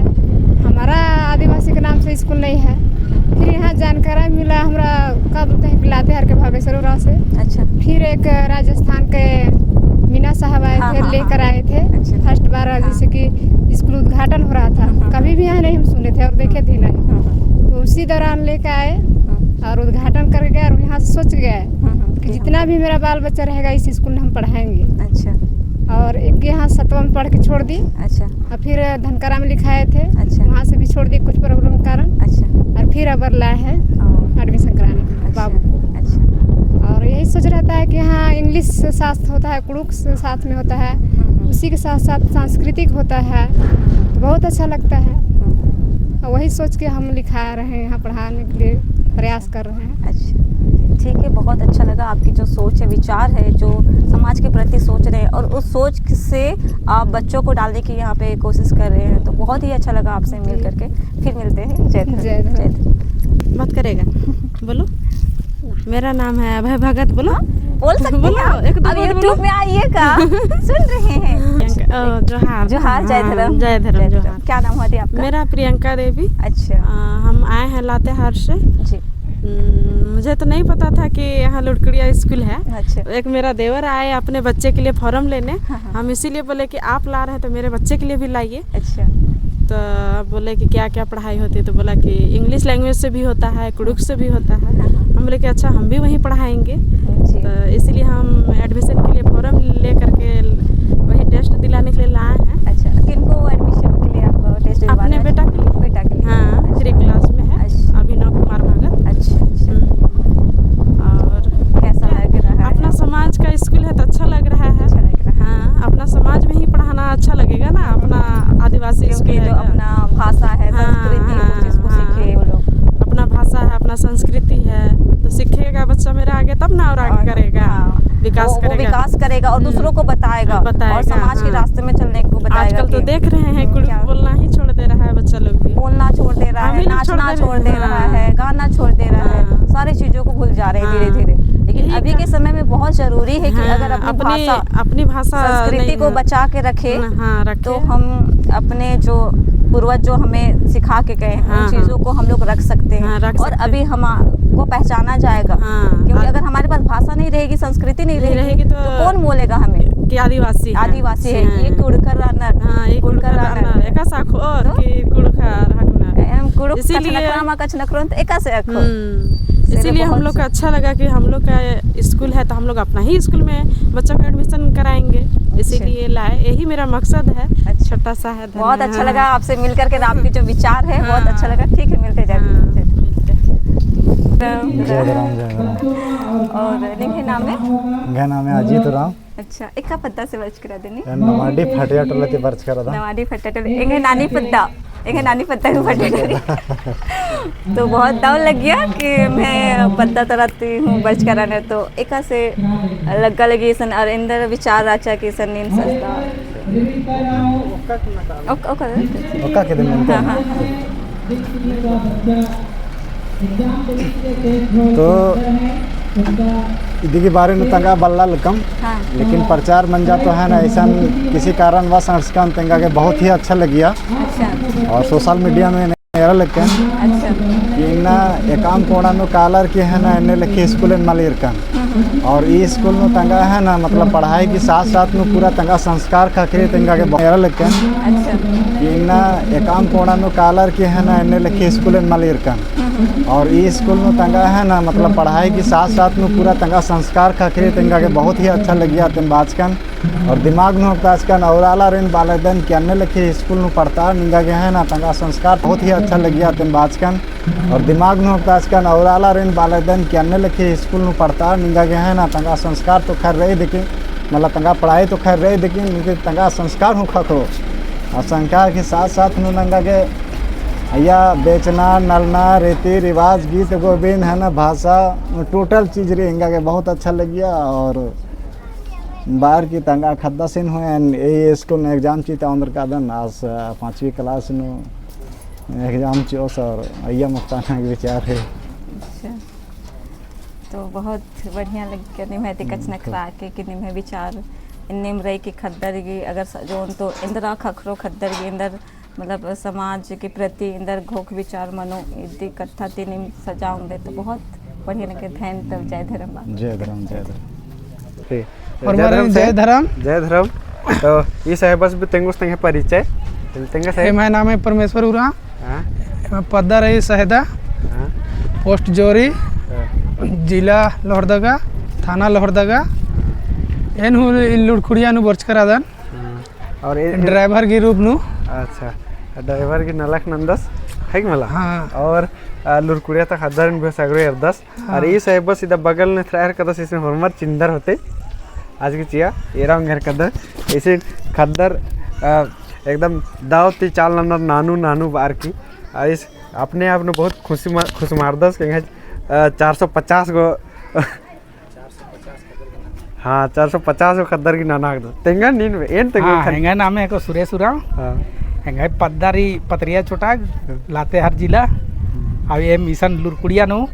हमारा आदिवासी के नाम से स्कूल नहीं है। फिर यहाँ जानकारी मिला हमरा, क्या बोलते हैं कि लातेहार के भागेश्वर उराँव से। अच्छा। फिर एक राजस्थान के मीना साहब आए हाँ, थे, हाँ, लेकर हाँ। आए थे। अच्छा। First बार हाँ। जैसे कि स्कूल उद्घाटन हो रहा था, हाँ, हाँ, कभी हाँ। भी यहाँ नहीं हम सुने थे और देखे हाँ। थे नहीं। हाँ, हाँ। तो उसी दौरान लेकर आए हाँ। और उद्घाटन कर गए और यहाँ से सोच गए हाँ, हाँ। कि कि हम जितना भी मेरा बाल बच्चा रहेगा इस स्कूल में हम पढ़ाएंगे। अच्छा। और एक यहाँ सतवाँ में पढ़ के छोड़ दी। अच्छा। और फिर धनकरा में लिखाए थे। अच्छा। वहाँ से भी छोड़ दी कुछ problem के कारण। अच्छा। और फिर अबर लाए हैं ओ। Admission कराने अच्छा। बाबू को। अच्छा। और यही सोच रहता है कि हाँ, English साथ होता है, कुँड़ुख़ साथ में होता है, हम्म, हम्म। उसी के साथ साथ सांस्कृतिक होता है, तो बहुत अच्छा लगता है। हम्म। और वही सोच के हम लिखा रहे हैं, यहाँ पढ़ाने के लिए प्रयास कर रहे हैं। अच्छा, ठीक है, बहुत अच्छा लगा आपकी जो सोच है, विचार है, जो समाज के प्रति सोच रहे हैं और उस सोच से आप बच्चों को डालने की यहाँ पे कोशिश कर रहे हैं, तो बहुत ही अच्छा लगा आपसे मिल जी। करके। फिर मिलते हैं। जय धर्म। जय धर्म। जय धर्म। बात करेगा। बोलो। मेरा नाम है अभय भगत, बोलो। हाँ, बोल सकती बोलो, हैं आप। एक दो अब बार बोलो। YouTube में आइएगा। सुन रहे हैं। प्रियंका, अ, जोहार। जोहार, जय हाँ, धर्म। जय धर्म, जय धर्म। जोहार। क्या नाम है आपका? मेरा प्रियंका देवी। अच्छा। अ, हम आए हैं लातेहार से। जी। हम्म, मुझे तो नहीं पता था कि यहाँ लुड़कुड़िया स्कूल है। अच्छा। एक मेरा देवर आए अपने बच्चे के लिए form लेने। हाँ, हाँ। हम इसीलिए बोले कि आप ला रहे हैं तो मेरे बच्चे के लिए भी लाइए। अच्छा। तो बोले कि क्या क्या पढ़ाई होती है, तो बोला कि English language से भी होता है, कुँड़ुख़ से भी होता है। हाँ, हाँ। हम बोले कि अच्छा, हम भी वहीं पढ़ाएंगे। जी। तो इसीलिए हम admission के लिए form ले करके वही test दिलाने के लिए लाए हैं। अच्छा, किनको admission के लिए आप test दिलवा रहे हैं? अपने बेटा के लिए। बेटा के लिए। हाँ, अच्छा। Three class में है। अच्छा। अभिनव कुमार भगत। अच्छा, अच्छा। हम्म। और कैसा लग रहा है? अपना समाज का स्कूल है तो अच्छा लग रहा है। अच्छा लग रहा है। हाँ, अपना समाज में ही पढ़ाना अच्छा लगेगा ना, अपना आदिवासी क्योंकि स्कूल है जो तो। अपना भाषा है, हाँ, संस्कृति है, हाँ, उस चीज़ को हाँ। सीखे वो लोग। अपना भाषा है, अपना संस्कृति है, तो सीखेगा बच्चा मेरा आगे तब ना और आगे और, करेगा, हाँ। विकास वो, वो करेगा। विकास करेगा और हम्म। दूसरों को बताएगा बताएगा, और समाज के हाँ। रास्ते में चलने को बताएगा आजकल तो कि देख रहे हैं, हम्म, कुँड़ुख़ क्या? बोलना ही छोड़ दे रहा है बच्चा लोग भी। बोलना छोड़ दे रहा है, हम ही लोग छोड़ नाचना दे रहे छोड़ दे हैं। रहा हाँ। है, गाना छोड़ दे रहा है, हाँ। सारी चीज़ों को भूल जा रहे हैं हाँ। धीरे-धीरे। लेकिन यही अभी का के समय में बहुत ज़रूरी है कि हाँ, अगर अपनी अपनी, भाषा, अपनी भाषा संस्कृति नहीं को है। बचा के रखें, हाँ, हाँ, रखें। तो हम अपने जो पूर्वज जो हमें सिखा के गए हैं, उन हाँ, हाँ। चीज़ों को हम लोग रख सकते हैं। हाँ, रख और सकते अभी हैं। हम आ-, को पहचाना जाएगा। हाँ, क्योंकि आ- अगर हमारे पास भाषा नहीं रहेगी, संस्कृति नहीं नहीं रहेगी, रहेगी तो तो कौन बोलेगा हमें? कि आदिवासी हैं। आदिवासी है, ये हाँ। कुँड़ुख़र रअनर, हाँ, ये कुँड़ुख़र कुँड़ुख़र रअनर। रअनर। एकासे अख़ोर हाँ? कि कुँड़ुख़र हकनर। हम कुँड़ुख़ इसीलिए कछनखरआ मा कछनखरोन तो एकासे अख़ोर। हम्म, इसीलिए इसीलिए हम बहुत लोग का अच्छा लगा कि हम लोग का स्कूल है, तो हम लोग अपना ही स्कूल में बच्चों का admission कराएंगे। अच्छा। इसीलिए लाए, यही मेरा मकसद है। अच्छा। छोटा सा है, बहुत अच्छा लगा आपसे मिल करके, आपके जो विचार है, बहुत अच्छा लगा। ठीक है, मिलते हैं। हाँ, मिलते हैं। जय धरम, जय धरम। और निंग्है नामे? एंग्है नामे अजीत उराँव। अच्छा, एका पद्दा से बरचका रअदय नी? एन नवाडी फटिया टोला ती बरचका रअदन। नवाडी फटिया टोला, एंग्है नानी पद्दा, एंग्है नानी पद्दा हूँ फटिया टोला। तो बहुत दव लग्गिया कि एम्है पद्दा तरा ती हूँ बरचका रअनर, तो एकासे लग्गा लगी इसन और एन्देर विचार रहचा कि इसन नीन सजदा। ओक-, ओक-, ओक्का के दिन हाँ, हाँ, हाँ। तो इदी के बारे में तंगआ बल्ला लक्कम, हाँ। लेकिन प्रचार मंजा तो है ना, ऐसा किसी कारणवश अंड़सकन, तेंगा गे बहुत ही अच्छा लगिया। अच्छा। और सोशल मीडिया में एरा लक्कन अच्छा। कि इन्ना एकाम कोड़ा नू कालर की है ना, एन्ने लेखे स्कूल एन मल इरकन। हम्म, हम्म। और ई स्कूल नू तंगआ है ना, मतलब, पढ़ाई की साथ साथ नू पूरा तंगआ संस्कार ख़क्खरई तेंगा गे एरा लक्कन। अच्छा। कि इन्ना एकाम कोड़ा नू कालर की है ना, एन्ने लेखे स्कूल एन मल इरकन। हम्म, हम्म। और ई स्कूल नू तंगआ है ना, मतलब, पढ़ाई की साथ साथ नू पूरा तंगआ संस्कार ख़क्खरई तेंगा गे बहुत ही अच्छा लगिया तेन बाचकन। और दिमाग नू ओक्ताचकन और आलारिन बआ लगदन कि अन्ने लेखे स्कूल नू पढ़ता निंगा गे है ना तंगआ संस्कार बहुत ही अच्छा लगिया तेन बाचकन। और दिमाग नू ओक्ताचकन और आलारिन बआ लगदन कि अन्ने लेखे स्कूल नू पढ़ता निंगा गे है ना तंगआ संस्कार तो खैर रई दिकिन, मतलब तंगआ पढ़ाई तो खैर रई दिकिन, लेकिन तंगआ संस्कार हूँ ख़क्खरो। और संस्कार के साथ साथ नू नंगा गे अइय्या बेचना, नलना, रीति रिवाज, गीत गोविंद है ना, भाषा, total चीज रई एंगा गे बहुत अच्छा लगिया। और बार की तंगआ ख़द्दासिन हूँ एन ए स्कूल नू exam चिआ ओन्द्रकादन आस, अ, पाँचवीं class नू exam चिओस और अइय्या मोख़ताना गे विचार है। अच्छा, तो बहुत बढ़िया लग्गिया निम्है ती हम्म, कछनखरआ के कि निम्है विचार एन्नेम रई कि ख़द्दर गे अगर सजोन तो एन्देरा ख़क्खरो ख़द्दर गे एन्देर मतलब समाज के प्रति एन्देर घोख विचार मनो इदी कत्था ती नीम सजा ओंगदय तो बहुत बढ़िया लगे। धैन तो जय धरम बा। जय धरम, जय धरम। ठीक। और जय धरम, जय धरम। जय धरम। तो ई साहेबस भी तेंगोस तेंग्है परिचय। तेंगा साहेब। एम्है नामे परमेश्वर उराँव। हाँ। एम्है पद्दा रई सहदा। हाँ। Post जोरी। हाँ। जिला लोहरदगा, थाना लोहरदगा। एन हूँ लुरकुड़िया नू बरचका रअदन। हाँ। और ए-, ए- ड्राइवर के रूप नू। अच्छा, ड्राइवर के नलख नंदस, है कि मला? हाँ। और, आ, लुरकुड़िया ता ख़द्दर एन भी सगरो एरदस। हाँ। और ई साहेब बस इदा बगल में थ्रा एरकदस, इसन होरमर चिन्हदर होते। आस गे चिआ, एरा ओंगेर कदर, इसन ख़द्दर, आ, एकदम दव ती चाल ननर नानू, नानू बअर की। आ, इस अपने आप नू बहुत खुशी मा-, खुश मारदस कि एंग्है, आ, चार सौ पचास गो हाँ, चार सौ पचास गो ख़द्दर की नना हकदस। तेंगा नीन में, एन तेंगा हाँ, खन- एंग्है नामे हेके सुरेश उराँव। हाँ। एंग्है पद्दा रई पतरिया चोटाग, लातेहार जिला। हम्म। अब एम इसन लुरकुड़िया नू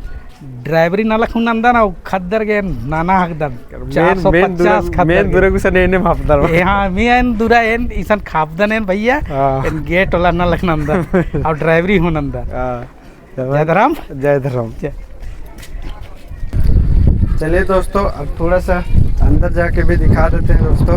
ड्राइवरी नलख हूँ नंदन, और ख़द्दर गे नना हकदन। मेन, चार सौ पचास मेन दुरा, ख़द्दर मेन गे। दुरा गुसन एन एम हापदन। ए हाँ, मेन दुरा एन इसन खापदन एन भैया। हाँ। एन गेट वाला नलख नंदन, और ड्राइवरी हूँ नंदन। हाँ। जय धरम। जय धरम। जय। चलिए दोस्तों, अब थोड़ा सा अंदर जाके भी दिखा देते हैं दोस्तों,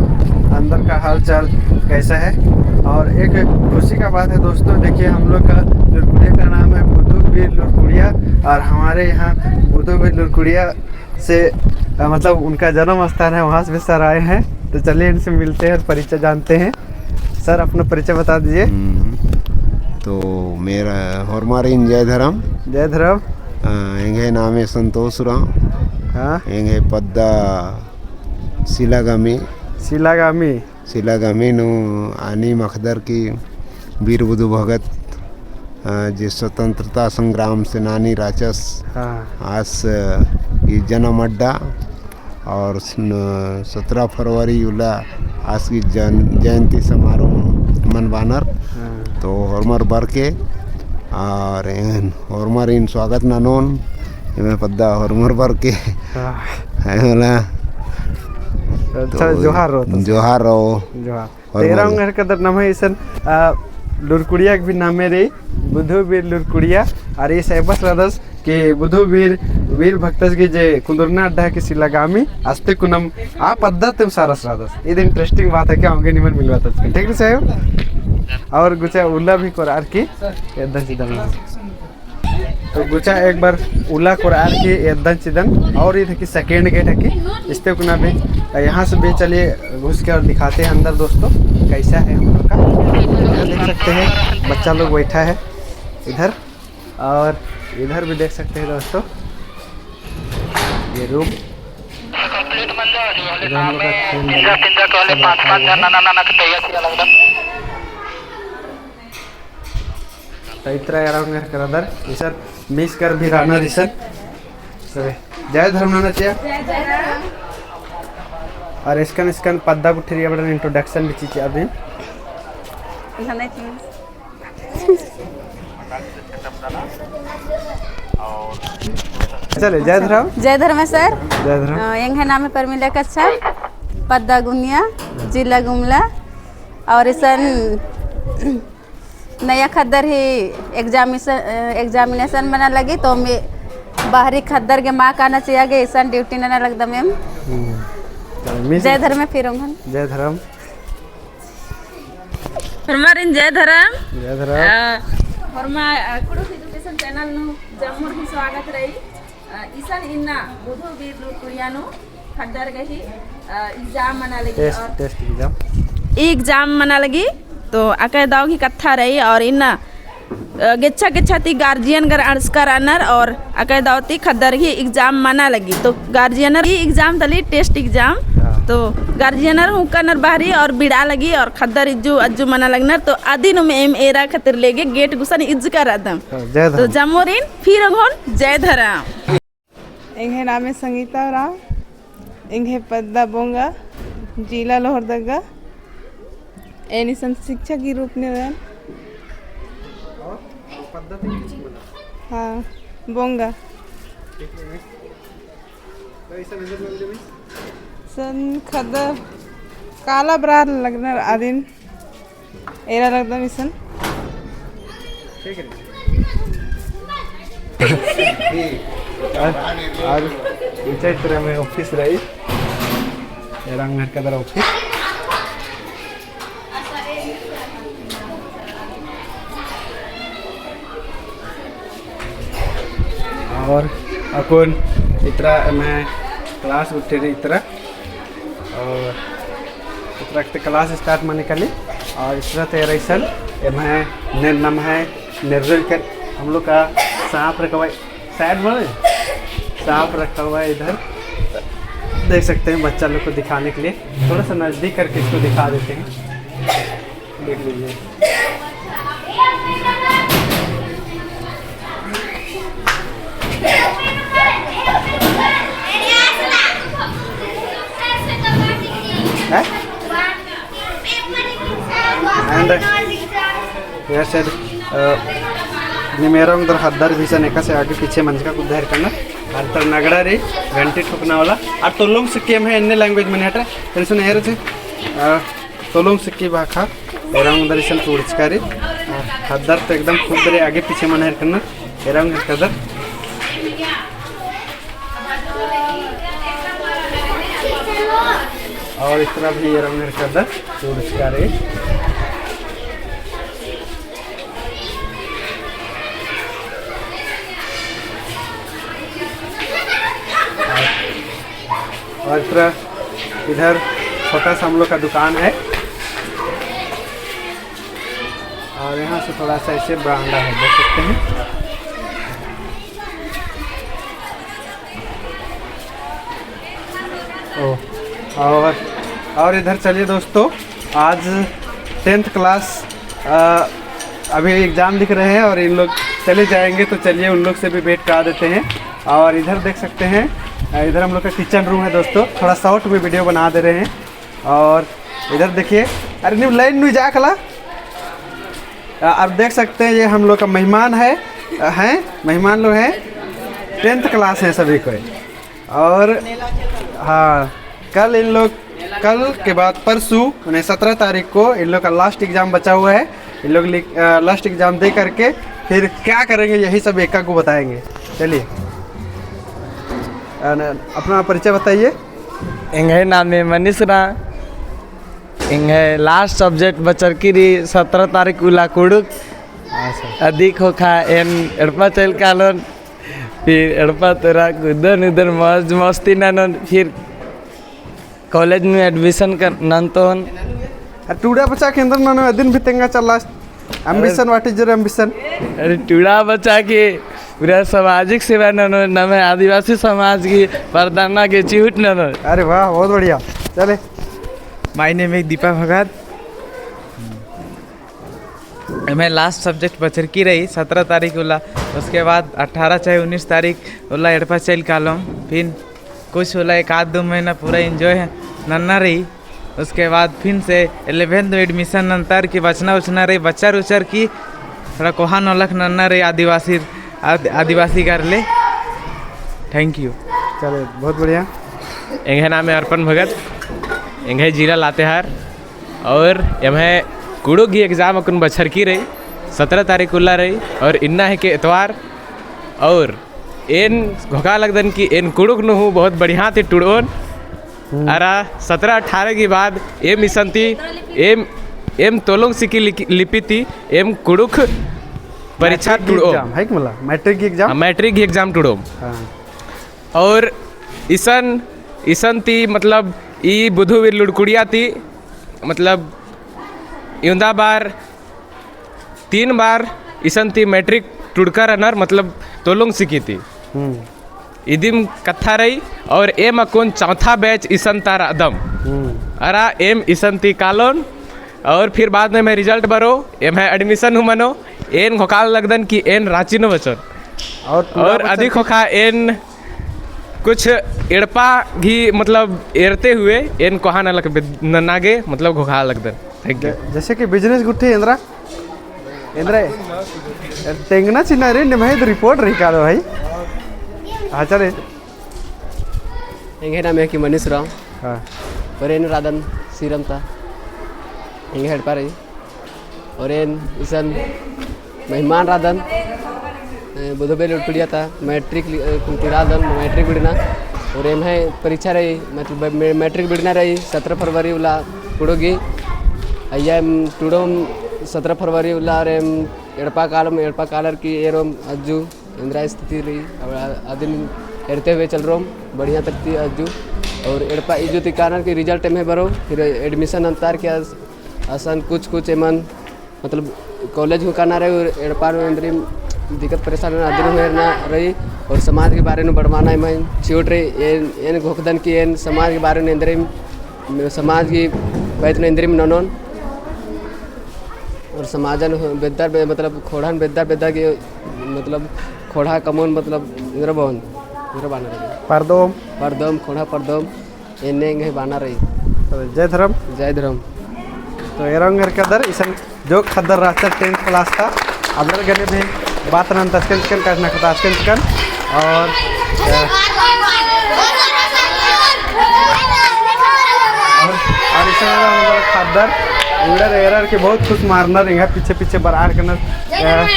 अंदर का हाल चाल कैसा है। और एक खुशी का बात है दोस्तों, देखिए हम लोग का लुरकुड़िया का नाम है बुधु बीर लुरकुड़िया, और हमारे यहाँ बुधु बीर लुरकुड़िया से, अ, मतलब उनका जन्म स्थान है, वहाँ से भी सर आए हैं। तो चलिए इनसे मिलते हैं और परिचय जानते हैं। सर, अपना परिचय बता दीजिए। हम्म, तो मेरा होरमारिन जय धरम। जय धरम। अ, एंग्है नामे संतोष उराँव। हाँ। एंग्है पद्दा सिलागामी। सिलागामी। सिलागामी नू आनी मखदर की बीर बुधु भगत, अ, जे स्वतंत्रता संग्राम सेनानी रहचस। हाँ। आस, अ, की जन्म अड्डा और सन-, सत्रह फरवरी उल्ला आस की जन-, जयंती समारोह मनबानर। हाँ। तो होरमर बरके और एन होरमारिन स्वागत ननोन, एम्है पद्दा होरमर बरके। हाँ। है वाला। अच्छा, तो जोहार रओ तो। जोहार रओ। जोहार। और तेरा बोल। उंगर कदर नम्है इसन, आ, लुरकुड़िया के भी नामे रई, बुधु बीर लुरकुड़िया, और ई साहेबस रअदस कि बुधु बीर, बीर भक्तस की जे कुन्दुरना अड्डा की सिलागामी, अस्ते कुनम आ पद्दा तेम सारस रअदस। ईद interesting बात है, का औंगे निमन मिलवा तस। ठीक है साहेब? और गुचा उल्ला भी कोरआर की, एद्दन चिदन। तो गुचा एक बार उल्ला कोरआर की एद्दन चिदन और ईद हकी second gate हकी, इस्ते कुना भी, यहाँ से भी चलिए घुस के और दिखाते हैं अंदर दोस्तों, कैसा है हम लोग का। यहाँ देख सकते हैं बच्चा लोग बैठा है इधर, और इधर भी देख सकते हैं दोस्तों, ये room, इधर हम लोग का खेल तो इतरा एरा ओंगेर करदर, इसन मिस कर भी रअनर इसन। सभी जय धर्म नना चिआ। जय धर्म। और इसकन, इसकन पद्दा गुट्ठी रई अबड़न introduction भी चिआ अदिन। नना चिआ। चले, जय धर्म। जय धर्म सर। जय धर्म। अ, एंग्है नामे परमिला कच्छप, पद्दा गुनिया, जिला गुमला, और इसन नया ख़द्दर ही examination, अ, examination मना लगी, तो मी बहरी ख़द्दर गे मा काना चिआ गे इसन duty नना लगदम एम। हम्म। तो मिस जय धर्म फिर ओंगन। जय धर्म। होरमारिन जय धर्म। जय धर्म। अ, होरमा, अ, कुँड़ुख़ education channel नू जम्मोर ही स्वागत रई। अ, इसन इन्ना बुधु बीर लुरकुड़िया नू ख़द्दर गही, अ, exam मना लगी test, और test exam। ई exam मना लगी, तो अकय दव गही कत्था रई और इन्ना, अ, गेच्छा गेच्छा ती guardian गर अंड़सका रअनर और अकय दव ती ख़द्दर गही exam मना लगी। तो guardian ई exam तली test exam। हाँ। तो guardian हूँ कानर बहरी और बिड़ा लगी और ख़द्दर इज्जु अज्जु मना लगनर। तो अदिन एम एरा खतिर लेगे gate गुसन इज्जका रअदम। हाँ, जय तो धर्म। जम्मोरिन फिर ओंगोन जय धर्म। एंग्है नामे संगीता उराँव, एंग्है पद्दा बोंगा, जिला लोहरदगा, एन इसन शिक्षक की रूप में रअदन। हाँ, बोंगा। सन ख़द्दर काला बरार लगनर अदिन। एरा लगदम इसन। और, और ऊंचा इतरा में office रई। एरा ओंगेर कदर office। और अक्कुन इतरा में class गुट्ठी रई इतरा। और इतरा ते class start मनी काली। और इतरा ते रईसन एम्है नेर नम्है नेर्रो कर हम लोग का साँप रखवा side में, साँप रखा हुआ है इधर। देख सकते हैं बच्चा लोग को दिखाने के लिए, थोड़ा सा नज़दीक करके इसको दिखा देते हैं। देख लीजिए। हैं? And here side, अ, निमेरा उंदर हद्दर भी सन एकासे आगे पीछे मंजका कुद्दा हेरकना। अर तर नगड़ा रई, घंटी ठोकना वाला। अर तोलोंग सिक्की एम्है एन्ने language मनी हटरा। तेरे सुन एरो छे, अ, तोलोंग सिक्की भाखा, एरा उंदर इसन टूड़चका रई। अ, हद्दर तो एकदम खूब बरे आगे पीछे मना हेरकना। एरा उंदर कदर। और इतरा भी एरा उंदर कदर टूड़चका रई। और इतरा इधर छोटा सा हम लोग का दुकान है। और यहाँ से थोड़ा सा ऐसे बरामदा है, देख सकते हैं। ओ, और, और इधर चलिए दोस्तों, आज tenth class, अ, अभी exam लिख रहे हैं और इन लोग चले जाएंगे, तो चलिए उन लोग से भी भेंट करा देते हैं। और इधर देख सकते हैं, अ, इधर हम लोग का kitchen room है दोस्तों, थोड़ा short में video बना दे रहे हैं। और इधर देखिए, अरे नीम line नू जा कला। अ, अब देख सकते हैं ये हम लोग का मेहमान है, अ, हैं, मेहमान लोग हैं, tenth class हैं सभी कोई। और हाँ, कल इन लोग, कल के बाद परसों, माने सत्रह तारीख को इन लोग का last exam बचा हुआ है। इन लोग लिख-, अ, last exam दे करके फिर क्या करेंगे, यही सब एक एक को बताएंगे। चलिए, अ, न-, अपना परिचय बताइए। एंग्है नामे मनीष उराँव। एंग्है last subject बचरकी रई सत्रह तारीख उल्ला कुँड़ुख़। अच्छा। अदी ख़ोख़ा एन एड़पा चइल कालोन, फिर एड़पा तरा कुद्दन उद्दन मौज मस्ती ननोन, फिर college नू admission कर नन्तोन। आ टूड़ा बचा के एन्दर ननोन अदिन भी तेंगा चल last। Ambition, what is your ambition? अरे टूड़ा बचा के पूरा सामाजिक सेवा ननोन, नम्है आदिवासी समाज की परदन्ना के चिहुट ननोन। अरे वाह, बहुत बढ़िया। चले। My name is दीपा भगत। एम्है last subject बचरकी रई सत्रह तारीख उल्ला, उसके बाद अठारह चाहे उन्नीस तारीख उल्ला एड़पा चइल कालोम। फिर कुछ उल्ला एक आध दो महीना पूरा enjoy नन्ना रई। उसके बाद फिर से eleventh में admission नन्तरकी बचना उचना रई, बचर उचरकी थोड़ा कोहा नलख नन्ना रई आदिवासी, आद-, आदिवासी गर ले। Thank you। चले, बहुत बढ़िया। एंग्है नामे अर्पण भगत, एंग्है जिला लातेहार, और एम्है कुँड़ुख़ गही exam अक्कुन बछरकी रई, सत्रह तारीख उल्ला रई, और इन्ना हेके एतवार, और एन घोखा लगदन कि एन कुँड़ुख़ नू हूँ बहुत बढ़िया ती टुड़ओन। हम्म। अरा सत्रह अठारह की बाद एम इसन ती, एम, एम तोलोंग सिकी लिकि-, लिपि ती एम कुँड़ुख़ परीक्षा टुड़ओम। Matric की exam, है कि मला? Matric की exam? हाँ, matric की exam टुड़ओम। हाँ। और इसन, इसन ती मतलब ई बुधुवीर लुड़कुड़िया ती मतलब इवंदा बार तीन बार इसन ती matric टुड़का रअनर, मतलब तोलोंग सिकी ती। हम्म। इदिम कत्था रई, और एम अक्कुन चौथा batch इसन ता रअदम। हम्म। अरा एम इसन ती कालोन, और फिर बाद में एम्है result बरओ, एम्है admission हूँ मनो, एन घोखाल लगदन कि एन राँची नू बचोन। और टूड़ा और बचा अदी के ख़ोख़ा एन कुछ एड़पा गही मतलब एरते हुए एन कोहा नलख बे-, न-, नना गे मतलब घोखा लगदन। Thank you। ज-, जैसे कि business गुट्ठी एन्दरा, एन्दरा, टेंगना चिन्हा रे, निम्है तो report रई कालो भाई। हाँ, चले। एंग्है नामे हेके मनीष उराँव। हाँ। और एन रअदन सीरम ता। एंग्है एड़पा रई। और एन इसन मेहमान रअदन, ए, बुधुवीर लुड़कुड़िया ता matric लि-, ए, टुड़ादन, matric बिड़ना। और एम्है परीक्षा रई, मतलब, मे-, matric बिड़ना रई सत्रह फरवरी उल्ला कुँड़ुख़ गही। अइय्या एम टुड़ोम सत्रह फरवरी उल्ला और एम एड़पा कालोम, एड़पा कालर की एरोम अज्जु एन्दरा स्थिति रई, अब अदिन एरते हुए चलरोम, बढ़िया तरती अज्जु। और एड़पा ई जो ती कानर की result एम्है बरो, फिर admission अंतार की अस-, असन कुछ कुछ एमन मतलब college हूँ काना रई और एड़पा नू एन्देरिम दिक्कत परेशान अदिन हूँ एरना रई और समाज के बारे नू बढ़वाना एमन चिओट रई। एन, एन घोखदन की एन समाज के बारे नू एन्देरिम, समाज की बैत नू एन्देरिम ननोन और समाजन बेद्दर बे-, मतलब खोड़हन बेद्दर बेद्दर की मतलब खोड़हा कमोन मतलब एन्देर बओन, एन्देर बाना रई। परदोम। परदोम, खोड़हा परदोम। एन्ने एंग्है बाना रई। तो जय धर्म। जय धर्म। तो एरा ओंगेरकदर इसन जो ख़द्दर रहचर tenth class ता, अबड़र गने भी बात नन्ता चिकन चिकन, कछनखरता चिकन चिकन। और, अ, और, और इसन एरा मतलब ख़द्दर, इवड़र एरर की बहुत खुश मारनर, एंगा पीछे पीछे बरआर कनर, अ,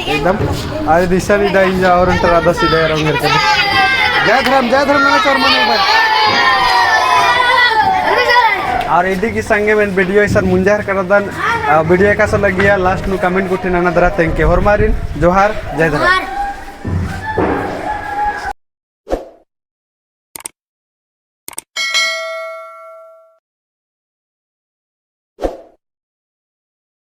एकदम। अरे दिशा नहीं दाइन जा और अंतर आदा सीधा रंग करके। जय धर्म, जय धर्म ना चोर मने भाई। और इदी की संगे में video इसन मुंजर करदन, अ, video एकासे लगिया last नू comment गुट्ठी नना दरा। Thank you। होरमारिन जोहार, जय धर्म।